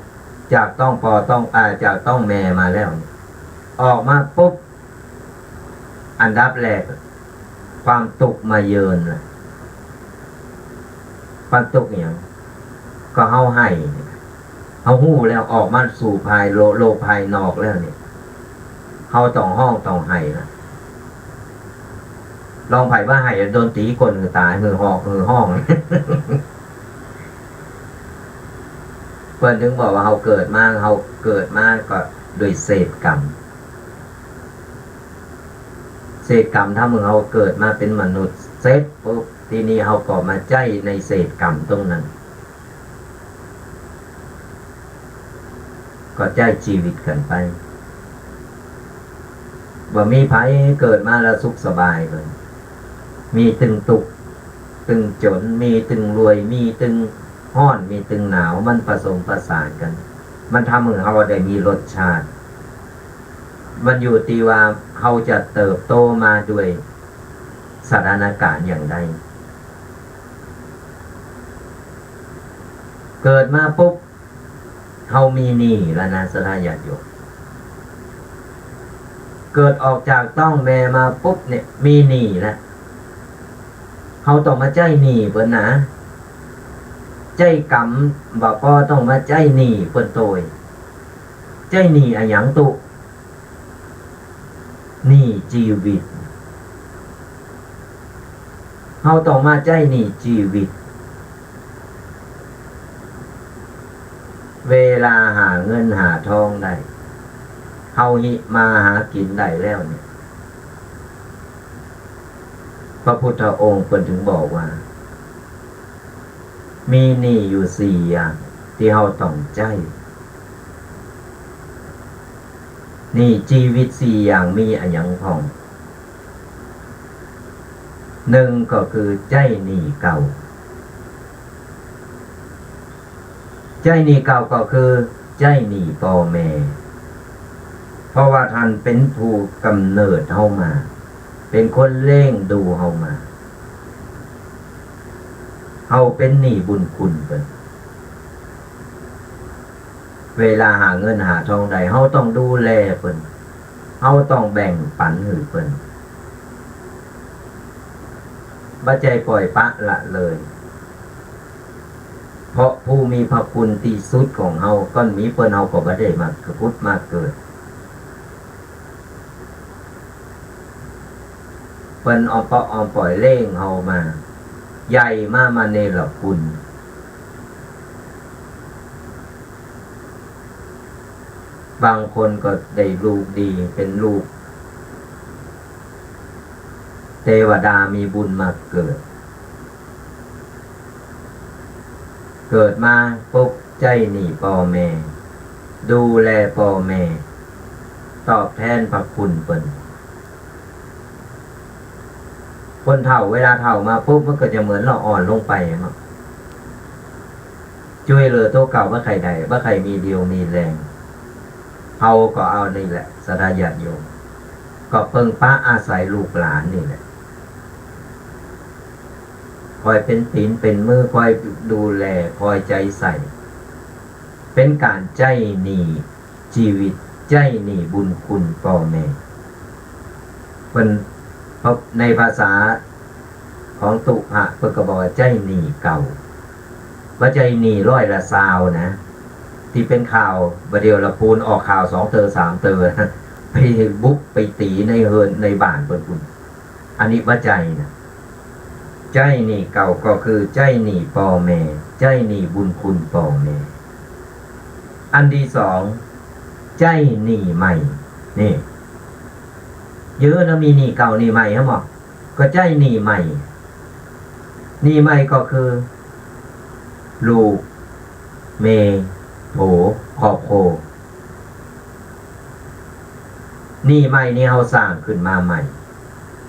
จากท้องพ่อท้อง อ่า จากท้องแม่มาแล้ว ออกมาปุ๊บ อันดับแรก ความทุกข์มาเยือนน่ะ ความทุกข์หยัง ก็เฮาไห้ เฮาฮู้แล้วออกมาสู่ภายโล- โลกภายนอกแล้วนี่ เฮาต้องฮ้องต้องไห้นะ ลองไผว่าไห้โดนตีก้นหือตาย หือฮ้อง หือฮ้อง เปิ้นถึงบอกว่าเฮาเกิดมา เฮาเกิดมาก็โดยเศษกรรม เศษกรรม ถ้าเมื่อเฮาเกิดมาเป็นมนุษย์เสร็จปุ๊บ ทีนี้เฮาก็มาใจ๊ในเศษกรรมตรงนั้น ก็ใจ๊ชีวิตกันไป บ่มีไผเกิดมาแล้วสุขสบายเลย มีตึงทุกข์ตึงจน มีตึงรวย มีตึงฮ้อน มีตึงหนาว มันผสมผสานกัน มันทำให้เฮาได้มีรสชาติ มันอยู่ที่ว่าเฮาจะเติบโตมาด้วยสถานการณ์อย่างใด เกิดมาปุ๊บ เฮามีหนี้แล้วนะ ศรัทธาญาติโยม เกิดออกจากท้องแม่มาปุ๊บเนี่ย มีหนี้แล้ว เฮาต้องมาใจ๊หนี้เปิ้นนะ ใจ๊กรรม บ่ปอต้องมาใจ๊หนี้เปิ้นโตย ใจ๊หนี้อะหยังตุ๊ หนี้ชีวิต เฮาต้องมาใจ๊หนี้ชีวิต เวลาหาเงินหาทองได้ เฮาหิมาหากินได้แล้วเนี่ย พระพุทธองค์เปิ้นถึงบอกว่า มีหนี้อยู่สี่อย่างที่เฮาต้องใจ๊ หนี้ชีวิตสี่อย่างมีอะหยังพ่อง หนึ่งก็คือใจ๊หนี้เก่า ใจ๊หนี้เก่าก็คือใจ๊หนี้พ่อแม่ เพราะว่าท่านเป็นผู้กำเนิดเฮามา เป็นคนเลี้ยงดูเฮามา เฮาเป็นหนี้บุญคุณเปิ้น เวลาหาเงินหาทองได้ เฮาต้องดูแลเปิ้น เฮาต้องแบ่งปันหื้อเปิ้น บ่ใจ้ปล่อยปละละเลย เพราะผู้มีพระคุณที่สุดของเฮา คันบ่มีเปิ้นเฮาก็บ่ได้มาผุดมาเกิด เปิ้นอ้อมเปาะอ้อมปอยเลี้ยงเฮามา ใหญ่มา มาเนรคุณ บางคนก็ได้ลูกดี เป็นลูกเทวดา มีบุญมาเกิด เกิดมาปุ๊บใจ๊หนี้พ่อแม่ ดูแลพ่อแม่ ตอบแทนพระคุณเปิ้น คนเฒ่าเวลาเฒ่ามาปุ๊บ มันก็จะเหมือนเราอ่อนลงไปอะเนาะ ช่วยเหลือตัวเก่าบ่ใค่ได้ บ่ใค่มีเรี่ยวมีแรง เฮาก็เอานี่แหละ ศรัทธาญาติโยม ก็เพิ่งปะอาศัยลูกหลานนี่แหละ คอยเป็นตี๋นเป็นมือ คอยดูแล คอยใจ๋ใส่ เป็นก๋านใจ๊หนี้จีวิต ใจ๊หนี้บุญคุณพ่อแม่ เปิ้น ในภาษาของตุ๊พะ เปิ้นก็บอกว่าใจ๊หนี้เก่า บ่ใจ๊หนี้ร้อยละซาวนะ ตี้เป็นข่าวบ่าเดี่ยวละปูนออกข่าวสองเตอสามเตอ ไปบุกไปตี๋ในเฮือนในบ้านเปิ้นพู้น อันนี้บ่ใจ๊นะ ใจ๊หนี้เก่าก็คือใจ๊หนี้พ่อแม่ ใจ๊หนี้บุญคุณพ่อแม่ อันตี้สอง ใจ๊หนี้ใหม่ นี่ เยอะนะ มีหนี้เก่าหนี้ใหม่ครับหมอ ก็ใจ๊หนี้ใหม่ หนี้ใหม่ก็คือ ลูก เมย์ ผัว ครอบครัว หนี้ใหม่นี่เฮาสร้างขึ้นมาใหม่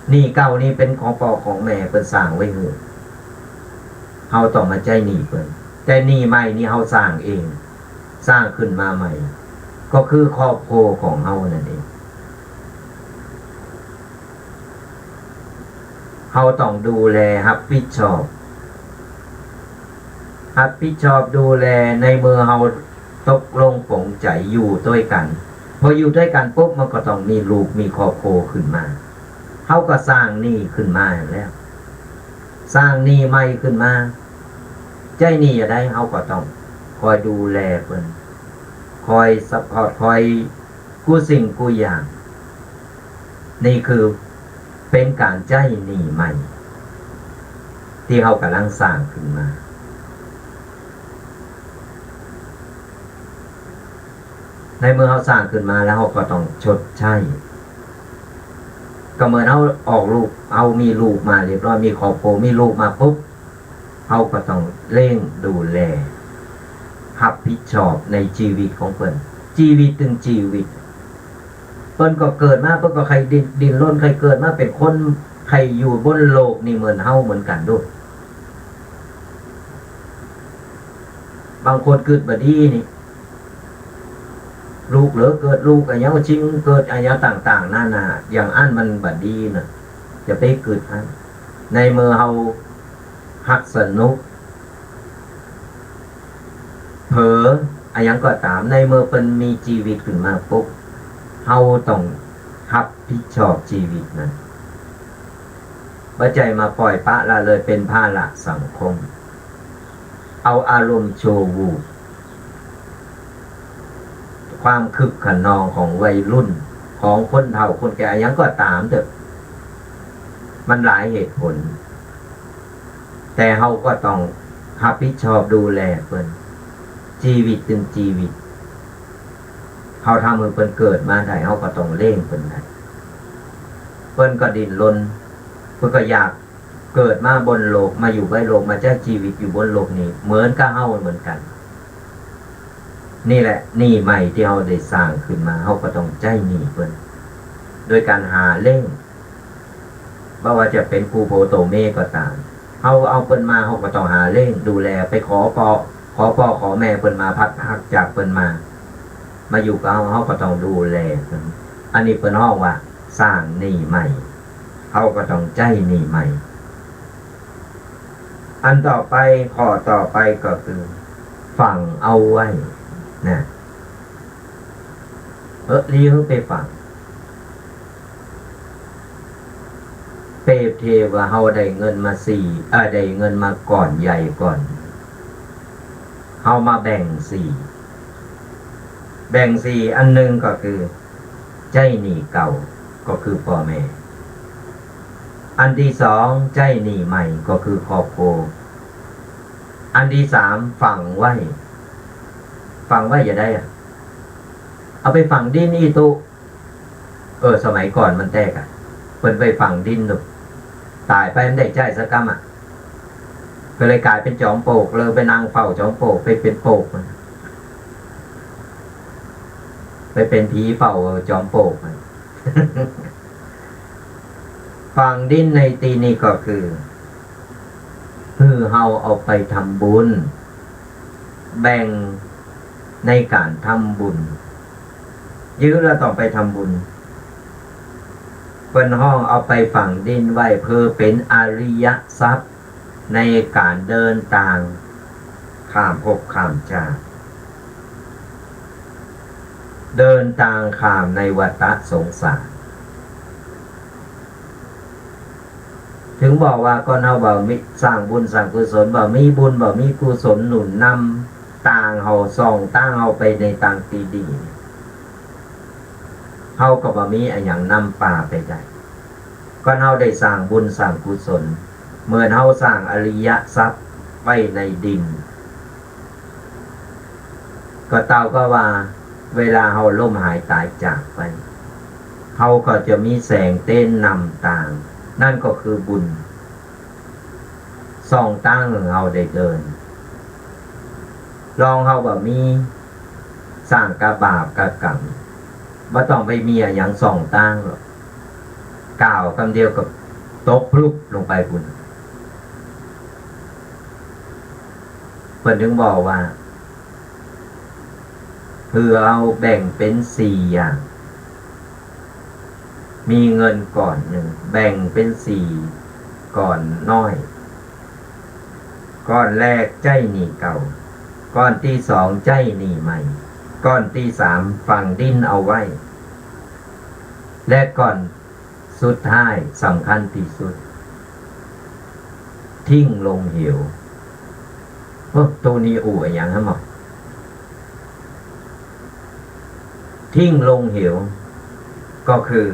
หนี้เก่านี่เป็นของพ่อของแม่เปิ้นสร้างไว้หื้อ เฮาต้องมาใจ๊หนี้เปิ้น แต่หนี้ใหม่นี่เฮาสร้างเอง สร้างขึ้นมาใหม่ ก็คือครอบครัวของเฮานั่นเอง เฮาต้องดูแลรับผิดชอบ รับผิดชอบดูแล ในเมื่อเฮาตกลงปลงใจ๋อยู่ตวยกั๋น พออยู่ตวยกั๋นปุ๊บ มันก็ต้องมีลูกมีครอบครัวขึ้นมา เฮาก็สร้างหนี้ขึ้นมาแล้ว สร้างหนี้ใหม่ขึ้นมา ใจ๊หนี้อย่างใด เฮาก็ต้องคอยดูแลเปิ้น คอยซัพพอร์ต คอยกู้สิ่งกู้อย่าง นี่คือเป็นก๋านใจ๊หนี้ใหม่ ตี้เฮากำลังสร้างขึ้นมา ในเมื่อเฮาสร้างขึ้นมาแล้ว เฮาก็ต้องชดใช้ ก็เหมือนเฮาออกลูก เฮามีลูกมาเรียบร้อย มีครอบครัว มีลูกมาปุ๊บ เฮาก็ต้องเร่งดูแล รับผิดชอบในชีวิตของเปิ้น ชีวิตตึงชีวิต เปิ้นก็เกิดมา เปิ้นก็ใค่ดิ้น ดิ้นรน ใค่เกิดมาเป็นคน ใค่อยู่บนโลกนี้เหมือนเฮาเหมือนกั๋นโดด บางคนเกิดบ่ดีนี่ ลูกเหลือเกิด ลูกอะหยังชิงเกิดอะหยังต่างๆ นานา อย่างอั้นมันบ่ดีนะ จะไปเกิดอั้น ในเมื่อเฮาฮักสนุก เผลออะหยังก็ต๋าม ในเมื่อเปิ้นมีชีวิตขึ้นมาปุ๊บ เฮาต้องรับผิดชอบชีวิตนั้น บ่ใจ้มาปล่อยปละละเลยเป็นภาระสังคม เอาอารมณ์ชั่ววูบ ความคึกคะนองของวัยรุ่น ของคนเฒ่าคนแก่อะหยังก็ต๋ามเต๊อะ มันหลายเหตุผล แต่เฮาก็ต้องรับผิดชอบดูแลเปิ้น ชีวิตตึงชีวิต เฮาทำหื้อเปิ้นเกิดมาได้ เฮาก็ต้องเลี้ยงเปิ้นได้ เปิ้นก็ดิ้นรน เปิ้นก็อยากเกิดมาบนโลก มาอยู่บนโลก มาใจ๊ชีวิตอยู่บนโลกนี้ เหมือนกับเฮาเหมือนกั๋น นี่แหละหนี้ใหม่ตี้เฮาได้สร้างขึ้นมา เฮาก็ต้องใจ๊หนี้เปิ้น โดยการหาเลี้ยง บ่ว่าจะเป็นผู้โผโตเมก็ต๋าม เฮาเอาเปิ้นมา เฮาก็ต้องหาเลี้ยงดูแล ไปขอปอ ขอปอขอแม่เปิ้นมา พลัดพรากจากเปิ้นมา มาอยู่กับเฮา เฮาก็ต้องดูแลเปิ้น อันนี้เปิ้นฮ้องว่าสร้างหนี้ใหม่ เฮาก็ต้องใจ๊หนี้ใหม่ อันต่อไป ข้อต่อไปก็คือ ฝังเอาไว้ นะ เออ หลีหื้อไปฝัง เปรียบเทียบว่าเฮาได้เงินมาสี่ เอ่อ ได้เงินมาก้อนใหญ่ก้อน เฮามาแบ่งสี่ แบ่งสี่ อันหนึ่งก็คือ ใจ๊หนี้เก่า ก็คือพ่อแม่ อันที่สอง ใจ๊หนี้ใหม่ ก็คือครอบครัว อันที่สาม ฝังไว้ ฝังไว้อย่างใดอะ เอาไปฝังดินอี้ตุ เออ สมัยก่อนมันแต๊กอะ เปิ้นไปฝังดินตุ ต๋ายไปมันได้ใจ๊สักกำอะ ก็เลยก๋ายเป็นจอมปลวก เลยไปนั่งเฝ้าจอมปลวก ไปเป็นปลวกมัน ไปเป๋นผีเฝ้าจอมปลวก ฝังดินในตี้นี้ก็คือ คือเฮาเอาไปทำบุญ แบ่งในการทำบุญ ยื้อเราต้องไปทำบุญ เปิ้นฮ้องเอาไปฝังดินไว้เพื่อเป๋นอริยทรัพย์ ในการเดินตางข้ามภพข้ามชาติ เดินตางข้ามในวัฏสงสาร ถึงบอกว่าคนเฮาบ่มี สร้างบุญสร้างกุศล บ่มีบุญบ่มีกุศลหนุนนำตางเฮา ส่องตางเฮาไปในตางตี้ดี เฮาก็บ่มีอะหยังนำปาไปได้ ก็เฮาได้สร้างบุญสร้างกุศล เหมือนเฮาสร้างอริยทรัพย์ไว้ในดิน ก็เต้าก็ว่า เวลาเฮาล้มหายตายจากไป เฮาก็จะมีแสงเต๊นนำตาง นั่นก็คือบุญ ส่องตางหื้อเฮาได้เดิน ลองเฮาบ่มี สร้างกะบาปกะกรรม บ่ต้องไปมีอะหยังส่องตางหรอก ก้าวกำเดียวก็ตกพลุบลงไปพุ้น เปิ้นถึงบอกว่า คือเอาแบ่งเป็นสี่อย่าง มีเงินก้อนหนึ่ง แบ่งเป็นสี่ก้อนน้อย ก้อนแรกใจ๊หนี้เก่า ก้อนที่สองใจ๊หนี้ใหม่ ก้อนที่สามฝังดินเอาไว้ และก้อนสุดท้ายสำคัญที่สุด ทิ้งลงเหว โอ้ โตนี้อู้อะหยังฮะหมอ ทิ้งลงเหว ก็คือ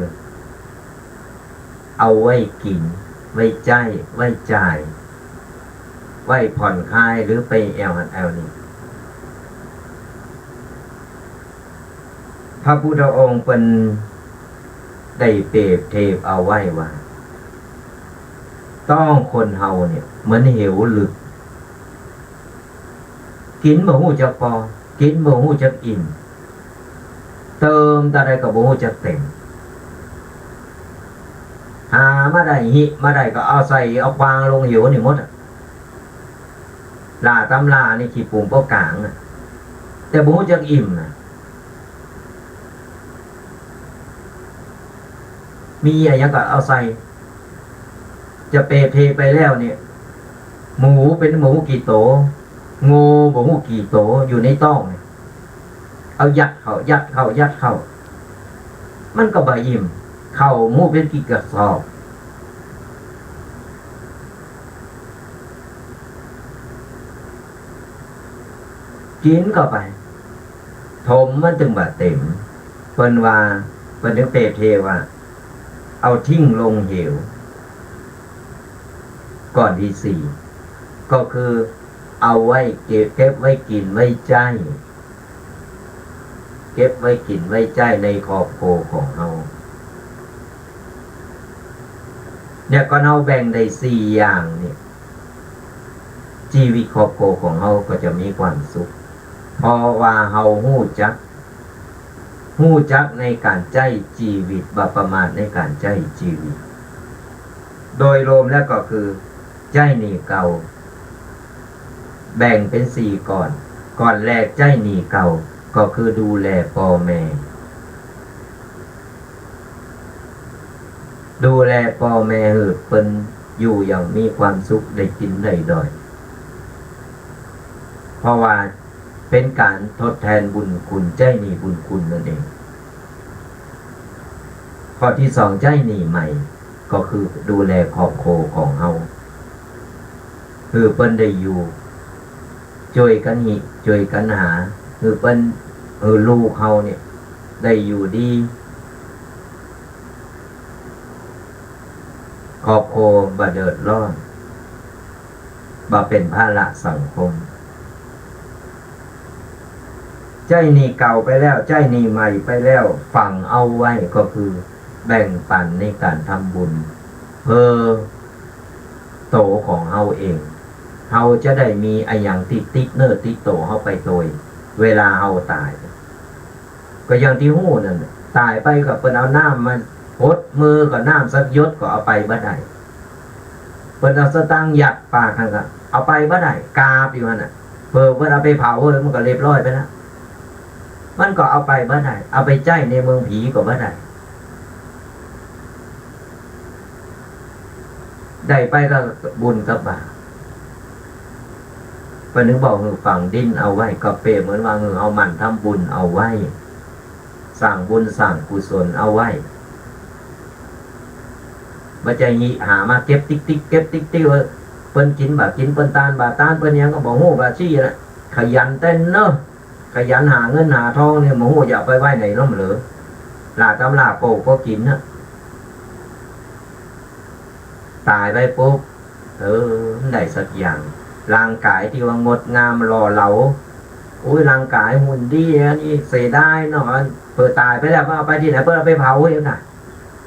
เอาไว้กิ๋น ไว้ใจ๊ ไว้จ่าย ไว้ผ่อนคลาย หรือไปแอ่วหั้นแอ่วนี้ พระพุทธองค์เปิ้นได้เปรียบเทียบเอาไว้ว่า ต้องคนเฮาเนี่ยเหมือนเหวลึก กิ๋นบ่ฮู้จักปอ กิ๋นบ่ฮู้จักอิ่ม เติมเต้าใดก็บ่ฮู้จักเต็ม หามาได้ ฮิมาได้ก็เอาใส่ เอาขว้างลงเหวนี่หมดอะ ล่าต๋ำล่านี่ขี้ปุ่มปอกก๋างอะ แต่บ่ฮู้จักอิ่มนะ มีอะหยังก็เอาใส่ จะเปรตไปแล้วเนี่ย หมูเป็นหมูกี่โต งูบ่ฮู้กี่โตอยู่ในต๊องเนี่ย เอายัดเข้า ยัดเข้า ยัดเข้า มันก็บ่อิ่ม ข้าวหมูเป็นกี่กระสอบ กิ๋นเข้าไป ถมมันตึงบ่เต็ม เปิ้นว่า เปิ้นถึงเปรียบเทียบว่า เอาทิ้งลงเหว ก้อนที่สี่ ก็คือเอาไว้เก็บ เก็บไว้กิ๋นไว้ใจ๊ เก็บไว้กิ๋นไว้ใจ๊ในครอบครัวของเฮา เนี่ย ก็เฮาแบ่งได้สี่อย่างเนี่ย ชีวิตครอบครัวของเฮาก็จะมีความสุข เพราะว่าเฮาฮู้จัก ฮู้จักในการใจ๊ชีวิต บ่ประมาทในการใจ๊ชีวิต โดยรวมแล้วก็คือ ใจ๊หนี้เก่า แบ่งเป็นสี่ก้อน ก้อนแรกใจ๊หนี้เก่า ก็คือดูแลพ่อแม่ ดูแลพ่อแม่หื้อเปิ้นอยู่อย่างมีความสุข ได้กิ๋นได้ดอย เพราะว่าเป็นการทดแทนบุญคุณ ใจ๊หนี้บุญคุณนั่นเอง ข้อที่สอง ใจ๊หนี้ใหม่ ก็คือดูแลครอบครัวของเฮา หื้อเปิ้นได้อยู่ จ้วยกั๋นฮิ จ้วยกั๋นหา หื้อเปิ้น หื้อลูกเฮาเนี่ย ได้อยู่ดี ครอบครัวบ่เดือดร้อน บ่เป็นภาระสังคม ใจ๊หนี้เก่าไปแล้ว ใจ๊หนี้ใหม่ไปแล้ว ฝังเอาไว้ก็คือแบ่งปันในการทำบุญ เพื่อโตของเฮาเอง เฮาจะได้มีอะหยังติด ติดเนื้อติดโตเฮาไปโตย เวลาเฮาต๋าย ก็อย่างตี้ฮู้นั่นน่ะ ตายไปก็เปิ้นเอาน้ำมาหดมือก็น้ำสักหยดก็เอาไปบ่ได้ เปิ้นเอาสตางค์ยัดปากหั้นก็เอาไปบ่ได้ กาบอยู่หั้นน่ะ เผลอเปิ้นเอาไปเผา เออ มันก็เรียบร้อยไปแล้ว มันก็เอาไปบ่ได้ เอาไปใช้ในเมืองผีก็บ่ได้ ได้ไปก็บุญกับบาป เปิ้นถึงบอกหื้อฝังดินเอาไว้ ก็เปรียบเหมือนว่าหื้อเฮาหมั่นทำบุญเอาไว้ สร้างบุญสร้างกุศลเอาไว้ บ่ใจ้หามาเก็บติ๊กๆ เก็บติ๊กๆ ว่าเปิ้นกินบ่ากิน เปิ้นตานบ่าตาน เปิ้นหยังก็บ่ฮู้ว่าซี้นะ ขยันแต่เนาะ ขยันหาเงินหาทองเนี่ย บ่ฮู้จะเอาไปไว้ไหนเนาะเหรอ ล่าตำล่าโปกก็กินนะ ตายไปปุ๊บ เออ มันได้สักอย่าง ร่างกายที่ว่างดงามหล่อเหลา อุ้ย ร่างกายหุ่นดี อันนี้เสียดายเนาะ อันเปิ้นตายไปแล้ว เปิ้นเอาไปที่ไหน เปิ้นเอาไปเผาเองนะ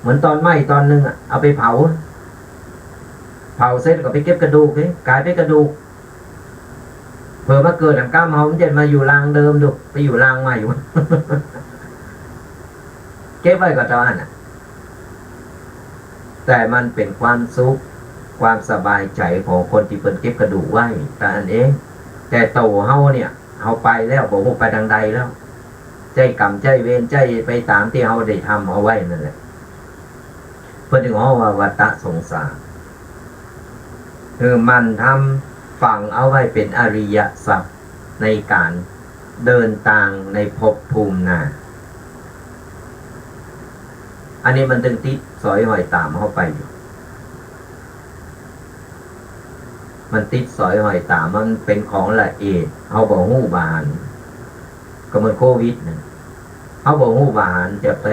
เหมือนตอนไหม้ตอนหนึ่งอะ เอาไปเผา เผาเสร็จก็ไปเก็บกระดูกเอง กลายเป็นกระดูก เผลอมาเกิดหลังก้ามเฮา มันจะมาอยู่ร่างเดิมดู ไปอยู่ร่างใหม่อยู่ เก็บไว้ก็เท่านั้นน่ะ แต่มันเป็นความสุข ความสบายใจของคนที่เปิ้นเก็บกระดูกไว้เท่านั้นเอง แต่โตเฮาเนี่ย เฮาไปแล้ว บ่ฮู้ไปทางใดแล้ว ใจ้กรรมใจ้เวร ใจ้ไปตามที่เฮาได้ทำเอาไว้นั่นแหละ เปิ้นถึงฮ้องว่าวัฏสงสาร คือหมั่นทำฝังเอาไว้เป็นอริยทรัพย์ในการเดินทางในภพภูมิหน้า อันนี้มันจึงติดสอยห้อยตามเฮาไปอยู่ มันติดสอยห้อยตาม มันเป็นของละเอียด เฮาบ่ฮู้บ่หัน ก็เหมือนโควิดน่ะ เฮาบ่ฮู้บ่หัน จะไป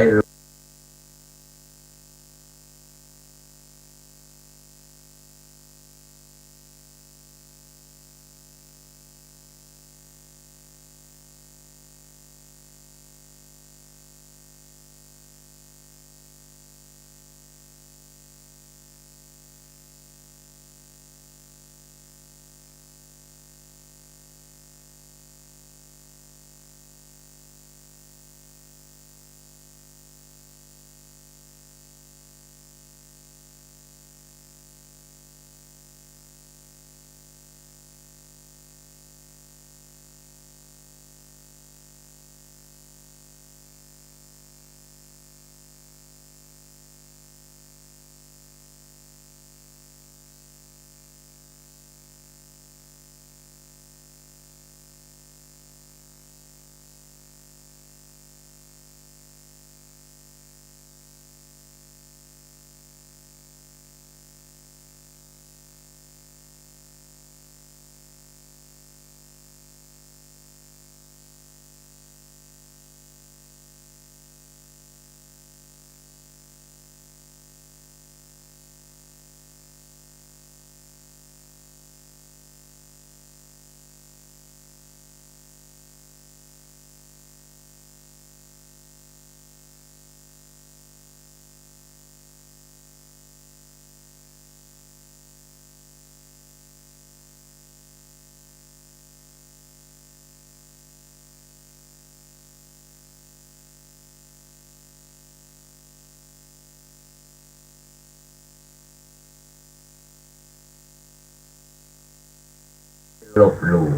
ลบหลู่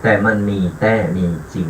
แต่มันมีแท้มีจริง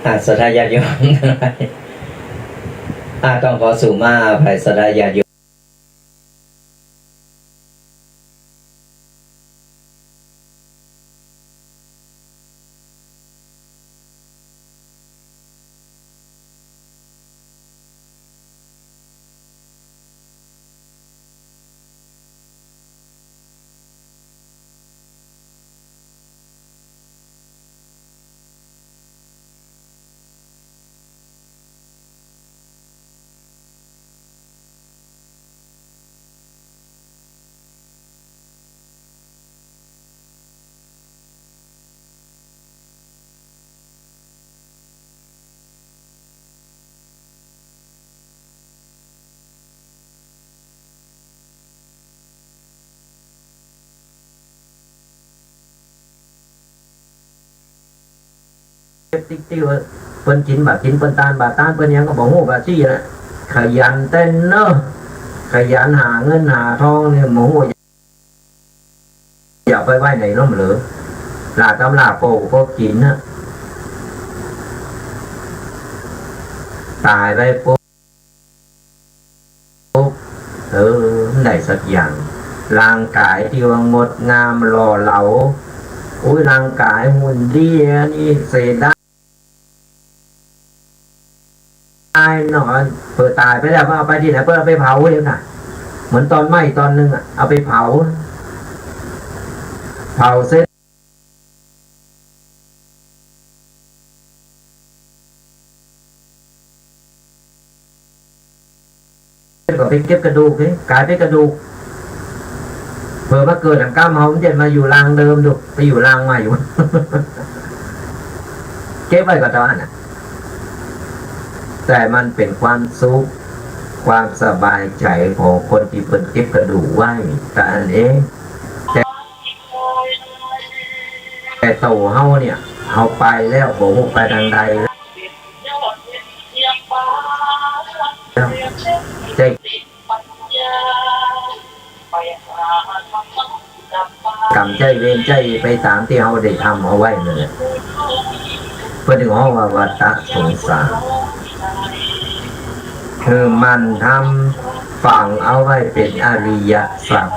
อา ศรัทธาญาติโยม อา ต้องขอสู่มา ฝ่ายศรัทธาญาติโยม เก็บติ๊กติ๊กว่าเปิ้นกินบ่ากิน เปิ้นตานบ่าตาน เปิ้นหยังก็บ่ฮู้ บ่าซี้นะ ขยันแต๊เนาะ ขยันหาเงินหาทองเนี่ย บ่ฮู้ อย่าไปไว้ในร่มเหลอ หลาตำหลาโปก็กินนะ ตายไปปุ๊บ เออ ได้สักอย่าง ร่างกายที่ว่างดงามหล่อเหลา อุ้ย ร่างกายหุ่นดี อันนี้เสียดาย ตายเนาะ เปิ้นตายไปแล้ว เอาไปที่ไหน เปิ้นเอาไปเผาเองน่ะ เหมือนตอนไหม้ตอนหนึ่งอะ เอาไปเผา เผาเสร็จ ก็ไปเก็บกระดูกเด้ กลายเป็นกระดูก เผื่อมาเกิดหลังก้ามเฮา มันจะมาอยู่ร่างเดิมดู ไปอยู่ร่างใหม่อยู่ เก็บไว้ก็ตอนนั้นน่ะ แต่มันเป็นความสุข ความสบายใจของคนที่เปิ้นเก็บกระดูกไว้ แต่อันเอง แต่ แต่โตเฮาเนี่ย เฮาไปแล้ว บ่ฮู้ไปทางใดแล้ว ใจกรรมใจเวรใจไปตามที่เฮาได้ทำเอาไว้นั่นแหละ เปิ้นถึงฮ้องว่าวัฏสงสาร คือมันทำฝังเอาไว้เป็นอริยสัจ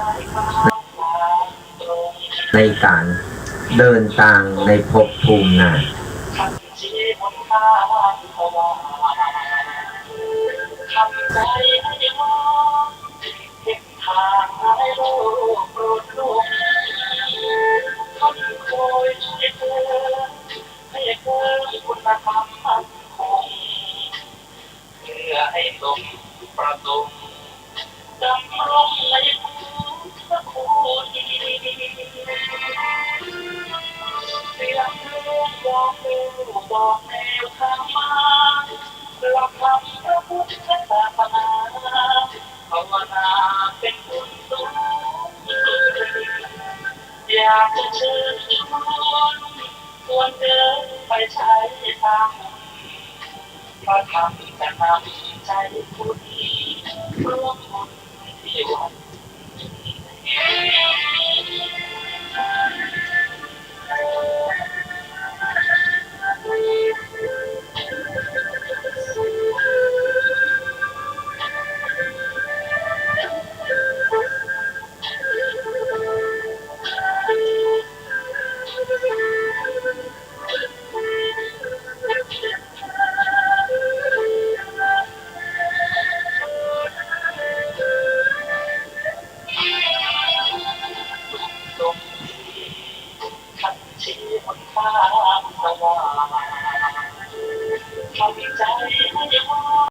ในการเดินทางในภพภูมิหน้า เพื่อให้สมประสงค์ดำรงในพุทธคุณ เสียงเรื่องบอกลูกบอกแนวธรรมะ หลักธรรมพระพุทธศาสนา ภาวนาเป็นบุญสูงสุด อยากจะเชิญชวน ควรเดินไปใช้ทางบุญ พระธรรมจะนำใจคุณร่วมบุญที่วัด